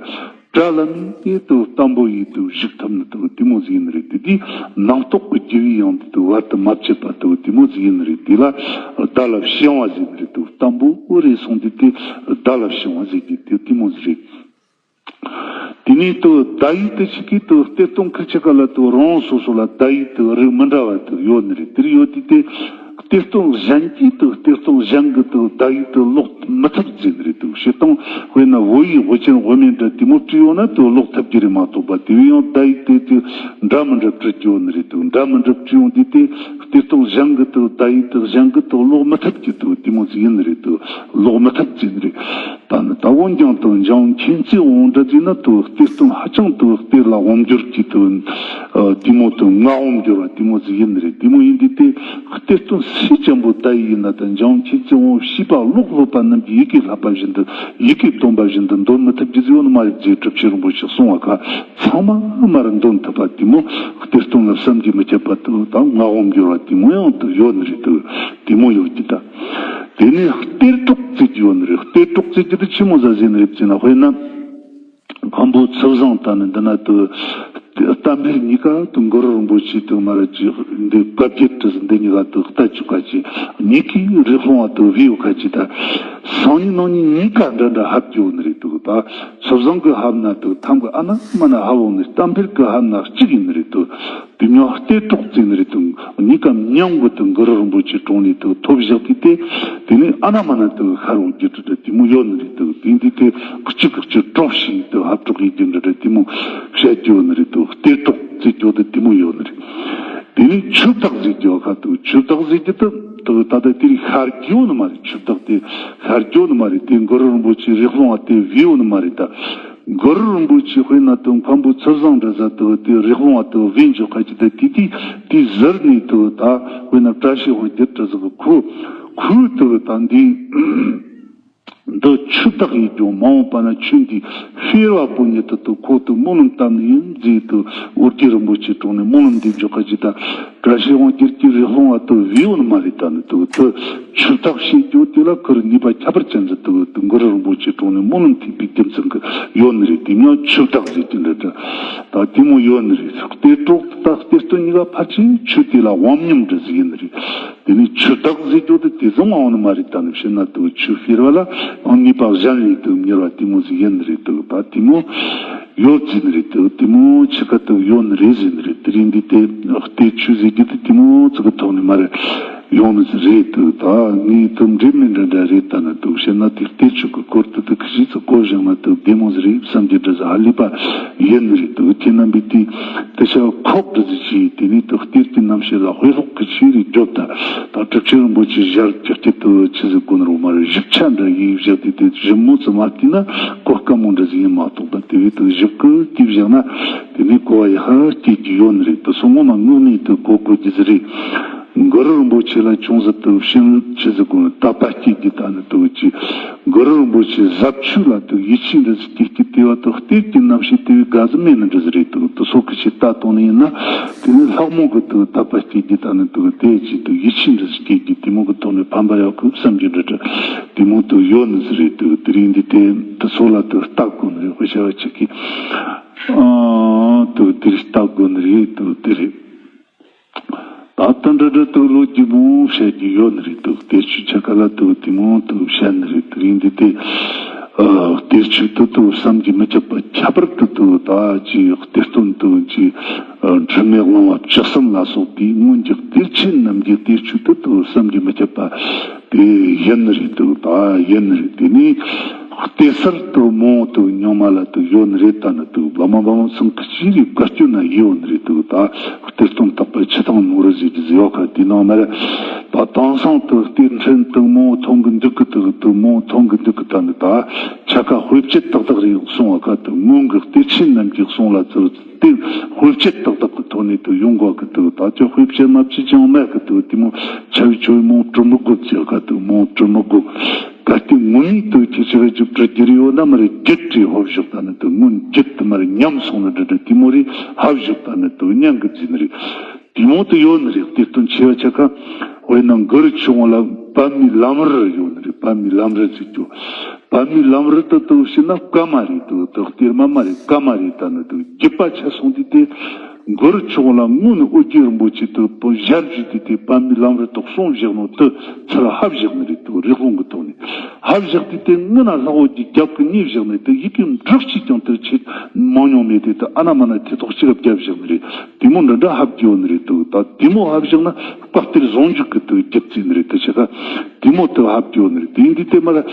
བྲལ་ལ་མིན་ཏེ་དེ་བརྟན་པོ་ཡིན་དེ་བཞུགས་ཐུབ་ནི་དེ་དེ་མོ་ཟིག་ཡིན་ནི་རེད། དེ་དེ་ནང་རྟོགས་ཀྱི་རྒྱུ་བའི་ཡང་དེ་བར་དུ་མ་ཆད་པ་དེ་དེ་མོ་ཟིག་ཡིན་ནི་རེད། དེ་ལ་བརྡ་ལ་བྱང་བ་ཟེར་ནི་རེད། དེ་བརྟན་པོ་རེད་སོང་དུས་དེ་བརྡ་ལ་བྱང་བ་ཟེར་རྒྱུ་དེ་དེ་མོ་ཟིག་རེད། དེ་ནས་དུ་བརྡ་ཡིག་དེ་ཞིག་གིས་དུ་གཏེར་སྟོན་ཁི་ཆི་ཀ་ལ་དུ་རང་སོ་སོ་ལ་བརྡ་ཡིག་དུ་རིགས་མི་འདྲ་བ་དུ་ཡོད་ནི་རེད། དེར་ཡོད་དུས་དེ་གཏེར་སྟོན་གཞན་གྱིས་དུ་གཏེར་སྟོན་གཞན་གྱི་དུ་བརྡ་ཡིག་དུ་ཀློག་མི་ཐུབ་ཟེར་ནི་རེད། དུ་བྱེད་སྟངས་དཔེར་ན་བོད་ཡིག་དབུ་ཅན་དབུ་མེད་འདྲ་དེ་མོ་བྲིས་ཡོད་ན་དུ་ཀློག་ཐུབ་ཀྱི་རེད་མ་གཏོགས་པ། དེ་བས་ཡང་བརྡ་ཡིག་དེ་དུ་འདྲ་མི་འདྲ་བྲིས་ཀྱི་ཡོད་ནི་རེད། དུ་འདྲ་མི་འདྲ་བྲིས་ཡོང་དུས་དེ་གཏེར་སྟོན་གཞན་གྱི་དུ་བརྡ་ཡིག་དུ་གཞན་གྱི་དུ་ཀློག་མི་ཐུབ་ཀྱི་དུ་དེ་མོ་ཟིག་ཡིན་ནི་རེད། དུ་ཀློག་མི་ཐུབ་ཟེར་ནི་རེད། ད་ནི་ད་འོན་ཀྱང་དུ་འཇམ་མཁྱེན་བརྩེའི་དབང་འདྲ་ཟིན་ན་དུ་གཏེར་སྟོན་ཧ་ཅང་དུ་གཏེར་ལ་དབང་བསྒྱུར་གྱི་དུ་ཨ་དེ་མོ་དུ་ངག་དབང་བསྒྱུར་བ་དེ་མོ་ཟིག་ཡིན་ནི་རེད། དེ་མོ་ཡིན་དུས་དེ་གཏེར་སྟོན་སུ་ཅན་པོ་ད་ཡིན་ན་ད་འཇམ་མཁྱེན་བརྩེའི་དབང་ཤེས་པ་ཀློག་སློབ་པ་རྣམས་ཀྱི་ཡི་གེ་བསླབ་པ་བཞིན་དུ་ཡི་གེ་སྟོན་པ་བཞིན་དུ་འདོན་མི་ཐུབ་རྒྱུ་ཟིག་ཡོད་ནི་མ་རེད་ཅེས་གྲུབ་ཆེན་རིན་པོ་ཆེས་གསུངས་པ་ཁ་ཚང་མ་མར་འདོན་ཐུབ་པ་དེ་མོ་གཏེར་སྟོན་ལ་བསམ་གྱིས་མི་ཁྱབ་པ་དུ་ད་ངག་དབང་བསྒྱུར་བ་དེ་མོ་ཡང་དུ་ཡོད་ནི་རེད། དུ་དེ་མོ་ཡོད་ཀྱི་ད། དེ་ནས་གཏེར་གྲོགས་བརྩི་རྒྱུ་ཡོད་ནི་རེད། གཏེར་གྲོགས་བརྩི་རྒྱུ་དེ་ཆི་མོ་ཟ་ཟེར་ནི་རེད་ཅེ་ན། དཔེར་ན་མཁན་པོ་ཚུལ་བཟང་ད་ནི་འདི་ན་དུ་གཏམ་འཕེལ་གཉིས་ཀ་དུ་གུ་རུ་རིན་པོ་ཆེ་དུ་མར་ཅི་འདི་བཀའ་བརྒྱད་དྲི་འདི་གཉིས་ཀ་དུ་ལྟ་བཅུག་ཁ་ཅི་གཉིས་ཀའི་རི་ཀླུང་བ་དུ་བེའུ་ཁ་ཅི་ད་སང་ཉིན་གནངས་ཉིན་གཉིས་ཀ་འདྲ་འདྲ་ཧབ་རྒྱུ་ཡོད་ནི་རེད། དུ་ད་ཚུལ་བཟང་གི་ཧབ་ན་དུ་ཐམ་གི་ཨ་ན་མ་ན་ཧབ་འོང་ནི། གཏམ་འཕེལ་གི་ཧབ་ན་གཅིག་ཡིན་ནི་རེད། དུ་དེ་མྱང་གཏེར་གྲོགས་བརྩི་ནི་རེད། དུ་གཉིས་ཀ་མཉམ་གི་དུ་གུ་རུ་རིན་པོ་ཆེ་དྲུང་ནས་དུ་ཐོབ་བཞག་དུས་དེ་དེ་ནས་ཨ་ན་མ་ན་དུ་ཤར་འོང་རྒྱུ་འདྲ་འདྲ་དེ་མོ་ཡོད་ནི་རེད། དུ་དེ་འདི་དེ་གཅིག་གི་གཅིག་གྲོགས་ཤིག་དུ་ཧབ་གྲོགས་ཡིན་རྒྱུ་འདྲ་འདྲ་དེ་མོ་བཤད་རྒྱུ་ཡོད་ནི་རེད། དུ་གཏེར་གྲོགས་བརྩི་རྒྱུ་དུ་དེ་མོ་ཡོད་ནི་རེད། དེ་ནས་ཆུ་བདག་ཟེར་རྒྱུ་ཁ་དུ་ཆུ་བདག་ཟེར་རྒྱུ་དུ་དུ་ད་ལྟ་དེ་རིགས་ཤར་རྒྱུ་ཡོད་ནི་མ་རེད། ཆུ་བདག་དེ་ཤར་རྒྱུ་ཡོད་ནི་མ་རེད། དེ་གུ་རུ་རིན་པོ་ཆེ་རི་ཀླུང་བ་དེ་བེའུ་ཡོད་ནི་མ་རེད། ད་གུ་རུ་རིན་པོ་ཆེ་དཔེར་ན་དུ་མཁན་པོ་ཚུལ་བཟང་འདྲ་ཟ་དུ་དེ་རི་ཀླུང་བ་དུ་བེ་འཇོག་ཁ་ཅི་ད་དེ་དེ་དེ་ཟུར་ནས་དུ་ད་དཔེར་ན་བཀྲ་ཤིས་དབང་རྒྱལ་འདྲ་ཟ་གི་ཁུ་ཁུ་དུ་ད་འདི་འདི་ཆུ་བདག་ཡིན་ཀྱང་མ་འོངས་པ་ན་ཆུ་འདི་ཕེར་བ་པོ་ཉིད་དུ་དུ་ཁོ་དུ་སྨོན་ལམ་བཏབ་ནི་ཡིན་ཟེར་དུ་ཨོ་རྒྱན་རིན་པོ་ཆེ་དྲུང་ནས་སྨོན་ལམ་འདེབས་འཇོག་ཁ་ཅི་ད། བཀྲ་ཤིས་དབང་རྒྱལ་གྱི་རི་ཀླུང་བ་དུ་བེའུ་ཡོད་ནི་མ་རེད། ད་ནི་དུ་དུ་ཆུ་བདག་ཤེས་རྒྱུ་དེ་ལ་ཁུར་ནུས་པ་ཁྱད་པར་ཅན་ཟིག་དུ་དུ་གུ་རུ་རིན་པོ་ཆེ་དྲུང་ནས་སྨོན་ལམ་ཐེབས་པའི་རྒྱུ་མཚན་གྱི་ཡོད་ནི་རེད། དེ་མྱང་ཆུ་བདག་ཟེར་གྱི་འདྲ་འདྲ་ད་དེ་མོ་ཡོད་ནི་རེད། གཏེར་གྲོགས་ད་གཏེར་སྟོན་གཉིས་ཀ་ཕལ་ཆེར་ཆུ་དེ་ལ་དབང་མཉམ་འདྲ་ཟིག་ཡིན་ནི་རེད། དེ་ནས་ཆུ་བདག་ཟེར་རྒྱུ་དེ་དེ་ཙམ་འོང་ནི་མ་རེད། ད་ནི་བཤད་ན་དུ་ཆུ་ཕེར་བ་ལ་ཡང་ནུས་པ་གཞན་ལས་དུ་མྱུར་བ་དེ་མོ་ཟིག་ཡིན་ནི་རེད། དུ་ད་དེ་མོ་ཡོད་ཟེར་ནི་རེད། དུ་དེ་མོ་ཆི་ཁ་དུ་ཡོད་ནི་རེད་ཟེར་ནི་རེད། དེ་རིང་འདི་དེ་གཏེར་ཆོས་ཟེར་རྒྱུ་དེ་དེ་མོ་ཙི་གི་ཐོག་ནས་མ་རེད་ཡོང་ནི་ཟིག་རེད། དུ་ད་ངས་དུ་འདྲེ་མི་འདྲ་འདྲ་རེད། ད་ནི་དུ་བཤད་ན་དེ་གཏེར་ཆོས་ཀྱི་སྐོར་དུ་དུ་ཁི་ཤི་ཙི་གོ་བཞག་ན་དུ་བདེ་མོ་ཟིག་རེད་བསམ་གྱི་འདྲ་ཟིག་ཧ་ལས་པ་ཡིན་ནི་རེད། དུ་ཁྱེད་རྣམ་པས་དེ་དེ་ཤ་ཁོག་འདྲ་ཟིག་བྱས་དེ་ནས་དུ་གཏེར་གྱི་རྣམ་ཤེས་ལ་དཔེ་ཀློག་གི་ཆོས་རིག་རྒྱོབ་ད། ད་གྲུབ་ཆེན་རིན་པོ་ཆེ་ཞལ་ཀྱག་ཀྱག་ཏུ་ཆི་ཟིག་དགོས་ནོ་མ་རེད། ཞིབ་ཆ་འདྲ་ཡིན་བཞག་དུས་དེ་ཞིབ་མོ་ཙམ་མ་བལྟས་ན་གོ་དཀའ་མོ་འདྲ་ཟིག་ཡིན་མ་གཏོགས། ད་དེ་བས་དུ་ཞིབ་ཀི་བལྟས་བཞག་ན་དེ་ནས་གོ་བ་ཡག་པ་སྐྱེ་རྒྱུ་ཡོད་ནི་རེད། དུ་སོ་ངོ་མ་དངོས་གནས་དུ་གོ་དགོས་རྒྱུ་ཟིག་རེད། གུ་རུ་རིན་པོ་ཆེ་ལ་ཅུང་ཟད་དུ་ཕྱིན་ཆི་ཟིག་དགོས་ནོ་དད་པ་སྐྱེ་རྒྱུ། ད་ནི་དུ་ཅི་གུ་རུ་རིན་པོ་ཆེ་ཟབ་ཆོས་ལ་དུ་ཡིད་ཆེས་འདྲ་ཟིག་སྐྱེ་རྒྱུ། དེ་བ་དུ་གཏེར་གྱི་རྣམ་ཤེས་དེ་བས་དགའ་ཟིག་མེད་ནི་འདྲ་ཟིག་རེད། དུ་དུ་སོ་ཁི་ཆེ་ལྟ་གཏོང་ནི་ཡིན་ན་དེ་ནི་ལྷག་མོ་གི་དུ་དད་པ་སྐྱེ་རྒྱུ། ད་ནི་དུ་དེ་ཅི་དུ་ཡིད་ཆེས་འདྲ་ཟིག་སྐྱེ་རྒྱུ། དེ་མོ་གི་ཐོག་ནས་ཕན་པ་ཡོད་གི་བསམ་རྒྱུ་འདྲ་འདྲ་དེ་མོ་དུ་ཡོད་ནི་ཟིག་རེད། དུ་དེ་རིང་འདི་དེ་དུ་སོ་ལ་དུ་ལྟ་དགོས་ནི་རེད། དཔེ་བྱ་བ་ཆེ་གི་ཨ་དུ་དེ་རིགས་ལྟ་དགོས་ནི་རེད། དུ་དེ་རེད། ད་ལྟ་འདྲ་འདྲ་དུ་ལོ་རྒྱུས་མང་བཤད་རྒྱུ་ཡོད་ནི་རེད། དུ་གཏེར་ཆོས་ཆ་ག་ལ་དུ་དེ་མོ་དུ་བཤད་ནི་རེད། དེ་རིང་འདི་དེ་ཨ་གཏེར་ཆོས་དུ་དུ་བསམ་གྱིས་མི་ཁྱབ་པ་ ཁྱད་པར་དུ་དུ་ད་ཅི་གཏེར་སྟོན་དུ་ཅི་འཁྲུལ་མེད་གླེང་བ་བཅུ་གསུམ་ལ་སོགས་དེའི་སྔོན་གྱི་གཏེར་ཆོས་རྣམས་ཀྱི་གཏེར་ཆོས་དུ་དུ་བསམ་གྱིས་མི་ཁྱབ་པ་དེ་ཡིན་ནི་རེད་དུ་ད་ཡིན་ནི་རེད། དེ་ནས་གཏེར་གསར་དུ་མང་དུ་རྙིང་མ་ལ་དུ་ཡོད་ནི་རེད། ད་ནི་དུ་བླ་མ་འབུམ་ཚང་གི་ཅི་རིགས་བཀའ་བཀྱོན་ན་ཡོད་ནི་རེད་དུ་ད་གཏེར་སྟོན་དག་པ་ཆུ་དང་ནོར་བུ་ཟེར་གྱི་ཟེར་བ་ཁ་དེ་ནང་མར་ད་དེང་སང་དུ་གཏེར་ཕྲན་དུ་མང་ཐོང་གི་འདུག་གི་དུ་དུ་མང་ཐོང་གི་འདུག་གི་ད་ནི་ད། ཆ་ཁ་དཔེ་བྱད་ཏག་ཏག་རེ་གསུང་བ་ཁ་དུ་སྔོན་གྱི་གཏེར་ཆོས་རྣམས་ཀྱིས་གསུང་ལ་ཚུར་དེ་དཔེ་བྱད་ཏག་ཏག་གི་ཐོག་ནས་དུ་ཡོང་དགོས་ཀྱི་དུ་ད་ཅི་དཔེ་བྱད་མ་བྱེད་ཅང་མེད་ཀྱི་དུ་དེ་མོ་ཆ་བི་ཆོས་མོ་གྲུ་མི་དགོས་ཅེས་ཁ་དུ་མོ་གྲུ་མི་དགོས། གལ་ཏེ་ངོ་མའི་དུ་ཁྱེད་ཆ་བའི་ཅིག་གྲུ་རྒྱུ་རེ་ཡོད་ན་མ་རེད་རྒྱུད་རེ་ཧོབ་ཞོག་ད་ནི་དུ་སྔོན་རྒྱུད་དུ་མ་རེད་ཉམས་སོང་ནི་འདྲ་འདྲ་དེ་མོ་རེ་ཧབ་ཞོག་ད་ནི་དུ་སྙན་གི་འཛིན་རེད། དེ་མོ་དུ་ཡོད་ནི་རེད། གཏེར་སྟོན་ཆེ་བ་ཆ་ཁ་དཔེར་ན་མགུར་ཆུང་ལ་པདྨའི་ལམ་རིམ་ཡོད་ནི་རེད། པདྨའི་ལམ་རིམ་ཟེར་རྒྱུ། པདྨའི་ལམ་རིམ་དུ་དུ་ཞེ་ན་བཀའ་མ་རེད་དུ་དུ་གཏེར་མ་མ་རེད་བཀའ་མ་རེད་ད་ནི་དུ་རྒྱུད་པ་ཆ་སོང་དུས་དེ་མགུར་ཆུང་ལ་སྔོན་ནས་ཨོ་རྒྱན་རིན་པོ་ཆེ་དུ་པོ་ཞལ་བཞུགས་དུས་དེ་པདྨའི་ལམ་རིམ་དུ་གསུངས་བཞག་ནོ་དུ་ཚུར་ཧབ་བཞག་ནི་རེད་དུ་རི་ཀླུང་གི་ཐོག་ནས་ཧབ་བཞག་དུས་དེ་སྔོན་ན་ལྷག་འོ་གི་རྒྱབ་ཀྱི་གཉིས་བཞག་ནི་དུ་ཡི་གེ་འབྲུ་གཅིག་ཀྱང་དུ་ཆེ་མང་ཉུང་མེད་དེ་དུ་ཨ་ན་མ་ན་ཐེ་ཐོག་གཅིག་རབ་རྒྱབ་བཞག་ནི་རེད། དེ་མོ་འདྲ་འདྲ་ཧབ་རྒྱུ་ནི་རེད་དུ་ད་དེ་མོ་ཧབ་བཞག་ན་བཀའ་གཏེར་ཟུང་འཇུག་གི་དུ་རྒྱུད་རྩིས་ནི་རེད་དུ་ཆ་ཁ་དེ་མོ་དུ་ཧབ་རྒྱུ་ནི་རེད། དེ་འདི་དེ་མ་ལ་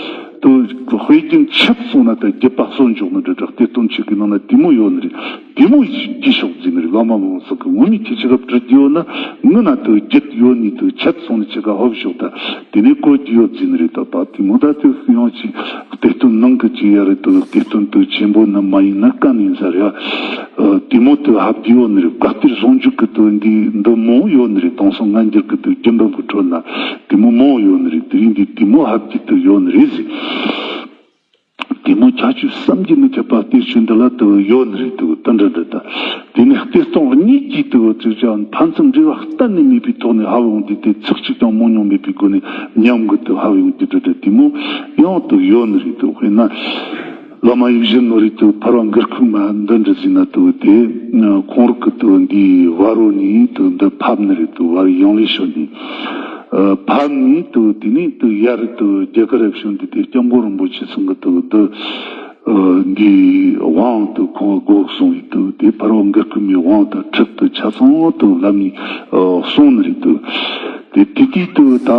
དུ་དཔེ་རྒྱུན་ཆད་སོང་ན་ད་རྒྱུད་པ་གསོན་འཇུག་ནི་འདྲ་འདྲ་གཏེར་སྟོན་ཆོས་ཀྱི་ནང་ན་དེ་མོ་ཡོད་ནི་རེད། དེ་མོ་རྒྱུ་ཤོག་རྩིས་ནི་རེད། བླ་མ་མང་སོགས་ཀྱི་ངོ་མའི་ཁྱེད་ཆ་ཁ་བྲི་རྒྱུ་ཡོད་ན་ངུ་ན་དུ་རྒྱུད་ཡོད་ནི་དུ་ཆད་སོང་ནི་ཆ་ཁ་ཧོབ་ཤོག་ད་དེ་ནས་གོ་རྒྱུ་ཡོད་རྩིས་ནི་རེད། ད་ད་དེ་མོ་ད་དུ་ཡང་ཅིག་གཏེར་སྟོན་ནང་གི་ཅིག་ཡ་རེད་དུ་གཏེར་སྟོན་དུ་ཆེན་པོ་ནི་མ་ཡིན་ན་ག་ནས་ཡིན་ས་རེད། ཨ། དེ་མོ་དུ་ཧབ་རྒྱུ་ཡོད་ནི་རེད། བཀའ་གཏེར་ཟུང་འཇུག་གི་དུ་འདི་འདི་མོ་ཡོད་ནི་རེད། དེང་སང་སྔ་འགྱུར་གི་དུ་རྒྱུད་འབུམ་གི་ཁྲོད་ན་དེ་མོ་མོ་ཡོད་ནི་རེད། དེ་རིང་འདི་དེ་མོ་ཧབ་རྒྱུ་དུ་ཡོད་ནི་རེད་ཟེར། དེ་མོ་ཁྱད་ཆོས་བསམ་གྱིས་མི་ཁྱབ་པ་གཏེར་ཆོས་འདི་ལ་དུ་ཡོད་ནི་རེད་དུ་དུ་འདྲ་འདྲ་ད། དེ་ནས་གཏེར་སྟོན་གཉིས་ཀྱིས་དུ་ཚིག་ཅང་ཕན་ཚུན་འབྲེལ་བ་གཏན་ནས་མེད་པའི་ཐོག་ནས་ཧ་བ་ཡོང་དུས་དེ་ཚིག་གཅིག་ཀྱང་མོ་མྱོང་མེད་པའི་སྒོ་ནས་ཉམས་གི་དུ་ཧ་བ་ཡོང་དུས་འདྲ་འདྲ་དེ་མོ་ཡང་དུ་ཡོད་ནི་རེད་དུ། དཔེར་ན། བླ་མ་ཡིད་བཞིན་ནོར་བུའི་དུ་ཕ་རོལ་འགག་ཁུངས་མ་འདི་འདྲ་ཟིན་ན་དུ་དེ་ཁོང་རིག་གི་དུ་འདིའི་བ་རོ་ནི་དུ་འདི་ཕབ་ནི་རེད་དུ་བར་ཡང་ལས་ཤོར་ནི། ཕབ་ནི་དུ་དེ་ནས་དུ་ཡར་དུ་རྒྱ་གར་རབ་བྱུང་འདི་དེ་སྐྱབས་མགོན་རིན་པོ་ཆེ་ཚང་གི་དུ་འདི་འདིའི་དབང་དུ་ཁོང་སྒོ་གསུངས་ཡི་དུ་དེ་ཕ་རོལ་འགག་ཁུངས་མའི་དབང་དུ་ཁྲིད་དུ་ཆ་ཚང་དུ་བླ་མའི་གསུང་ནི་རེད་དུ། དེ་དེ་དུས་དུ་ད་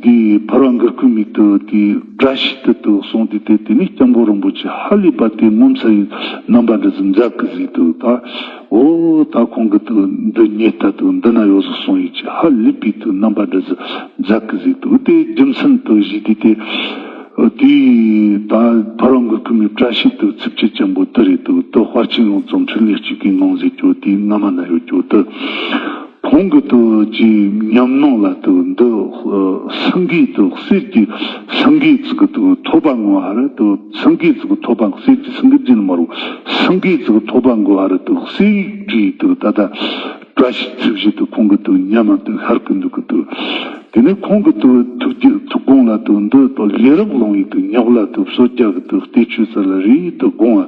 འདི་ཕ་རོལ་འགག་ཁུངས་མའི་དུ་དེ་བཀྲ་ཤིས་དུ་དུ་གསུངས་དུས་དེ་དེ་ནས་སྐྱབས་མགོན་རིན་པོ་ཆེ་ཧ་ལས་པ་དེ་ངོ་མཚར་བའི་རྣམ་པ་འདྲ་ཟིག་མཛད་གི་ཟིག་དུ་ད་འོ་ད་ཁོང་གི་དུ་འདི་རྙེད་ལྟ་དུ་འདི་ན་ཡོད་ཟིག་གསུང་ཡོད་ཀྱི་ཧ་ལས་པའི་དུ་རྣམ་པ་འདྲ་ཟིག་མཛད་གི་ཟིག་དུ་དེ་རྒྱུ་མཚན་དུ་གཞི་དེ་དེ་དེ་ད་ཕ་རོལ་འགག་ཁུངས་མའི་བཀྲ་ཤིས་དུ་ཚིགས་བཅད་ཅན་པོ་དུ་རེད་དུ་དུ་དཔལ་ཆེན་ཡོངས་རྫོགས་འཕྲིན་ལས་གཅིག་གི་ངང་ཟེར་རྒྱུ་དེའི་སྔ་མ་ན་ཡོད་རྒྱུ་དུ། ཁོང་གི་དུ་ཅི་ཉམས་སྣང་ལ་དུ་འདི་སེང་གེའི་དུ་གསེར་གྱི་སེང་གེའི་ཙི་གི་དུ་ཐོད་པ་ངོ་ཧ་ར་དུ་སེང་གེའི་ཙི་གི་ཐོད་པ་གསེར་གྱི་སེང་གེ་ཅི་ནི་མ་རུ་སེང་གེའི་ཙི་གི་ཐོད་པ་ངོ་ཧ་ར་དུ་གསེར་བྲིས་དུ་ད་ལྟ་བཀྲ་ཤིས་ཚིག་བཞི་དུ་ཁོང་གི་དུ་ཉམས་དུ་ཤར་གི་འདུག་གི་དུ། དེ་ནས་ཁོང་གི་དུ་ཐུགས་རྒྱུད་ཐུགས་དགོངས་ལ་དུ་འདི་དུ་ལས་རབ་ལོང་ཡི་དུ་ཉག་ལ་དུ་བསོད་རྒྱ་གི་དུ་བལྟས་ཆོས་ས་ལ་རེ་དུ་དགོངས་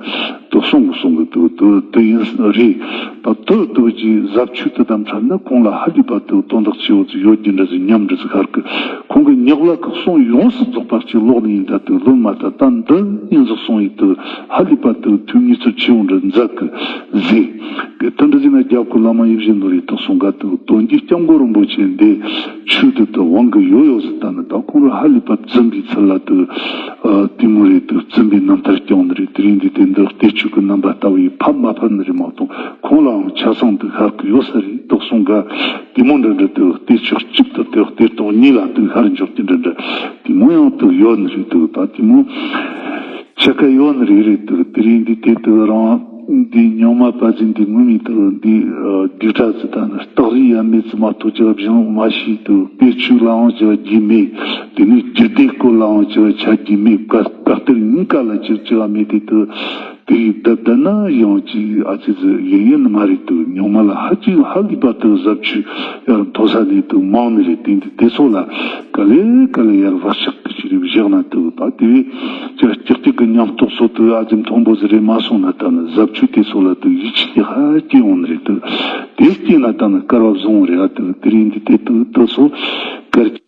དུ་གསུང་གསུང་གི་དུ་དུ་དུ་ཡིན་རེད། ད་དུ་དུ་ཅི་ཟབ་ཆོས་དུ་དམ་ཕྲ་ན་ཁོང་ལ་ཧ་ལས་པ་དུ་དོན་དག་ཆེ་བོ་ཚོ་ཡོད་ཀྱི་འདྲ་ཟིག་ཉམས་འདྲ་ཟིག་ཤར་གི། ཁོང་གི་ཉག་ལ་གི་གསུང་ཡོངས་སུ་རྫོགས་པ་ཅིག་ལོག་ནས་ཡིན་ད་དུ་ལོན་མ་ད་ད་འདི་ཡིན་ཟིག་གསུང་ཡི་དུ་ཧ་ལས་པ་དུ་ཐུགས་ཉིད་ཚུལ་ཆེ་བོ་འདྲ་མཛད་གི་ཟིག་གི། དུ་འདྲ་ཟིག་ན་རྒྱབ་ཁུ་བླ་མ་ཡིད་བཞིན་ནོར་བུའི་དུ་གསུང་ག་དུ་དོན་གྱི་སྐྱབས་མགོན་རིན་པོ་ཆེ་འདི་ཆོས་དུ་དུ་དབང་གི་ཡོད་ཡོད་ཟིག་ད་ནི་ད་ཁོང་ར་ཧ་ལས་པ་བཙུན་པའི་ཚུལ་ལ་དུ་ཨ་དེ་མོ་རེད་དུ་བཙུན་པའི་རྣམ་ཐར་སྐྱོང་ནི་རེད། དེ་རིང་འདི་དེ་འདི་གཏེར་ཆོས་ཀྱི་རྣམ་པ་ལྟ་བུའི་ཕབ་མ་ཕབ་ནི་རེད་མ་གཏོགས་ཁོང་ལའང་ཆ་ཚང་དུ་ཤར་གི་ཡོད་ས་རེད་དུ་གསུང་ག་དེ་མོ་འདྲ་འདྲ་དུ་གཏེར་ཆོས་གཅིག་ཏུ་དུ་གཏེར་སྟོན་གཉིས་ལ་དུ་ཤར་འཇོག་གི་འདྲ་འདྲ་དེ་མོ་ཡང་དུ་ཡོད་ནི་རེད་དུ་ད་དེ་མོ། ཆ་ཁ་ཡོད་ནི་རེད་རེད་དུ་དེ་རིང་འདི་དེ་དུ་རང་འདི་ཉུང་མ་པ་ཟིན་འདི་ངུ་མི་དུ་འདི་སྡིག་གྲགས་ཟི་ད་ནི་སྟག་རི་ཡ་མེད་ཙི་མ་ཐུག་ཅི་བ་བཞིན་མ་ཤི་དུ་དེ་ཆུ་ལའང་ཅི་བ་རྒྱུ་མེད། དེ་ནི་རྒྱུ་དེ་སྐོར་ལའང་ཅི་བ་ཆ་རྒྱུ་མེད། བཀའ་བཀའ་གཏེར་གཉིས་ཀ་ལ་ཅི་ཅི་བ་མེད་དེ་དུ་དེ་ཡི་བདག་བདག་ན་ཡང་ཅི་ཨ་ཙི་ཟི་ཡིན་ཡིན་ནི་མ་རེད་དུ་ཉུང་མ་ལ་ཧ་ཅི་ཧ་ལི་པ་དུ་ཟབ་ཆུ་ཡར་མཐོ་ས་ནས་དུ་མང་ནི་རེད། དེ་འདི་དེ་ཚོ་ལ་ག་ལེ་ག་ལེ་ཡར་བག་ཆགས་ཀྱི་ཅི་རིགས་བཞག་ན་དུ་ད་དེ་བས། ཅིག་ཅིག་ཅིག་གི་ཉམས་རྟོགས་སོགས་དུ་ཨ་ཙི་མཐོན་པོ་ཟིག་རེད་མ་སོང་ན་ད་ནི་ཟབ་ཆོས་དེ་ཚོ་ལ་དུ་ཡིད་ཆེས་ཀྱི་ཧ་སྐྱེ་འོང་ནི་རེད་དུ། དེ་སྐྱེས་ན་ད་ནི་སྐལ་བ་བཟང་བོ་རེད་ཨ་དུ་དེ་རིང་འདི་དེ་དུ་དུ་སོ་སྐལ་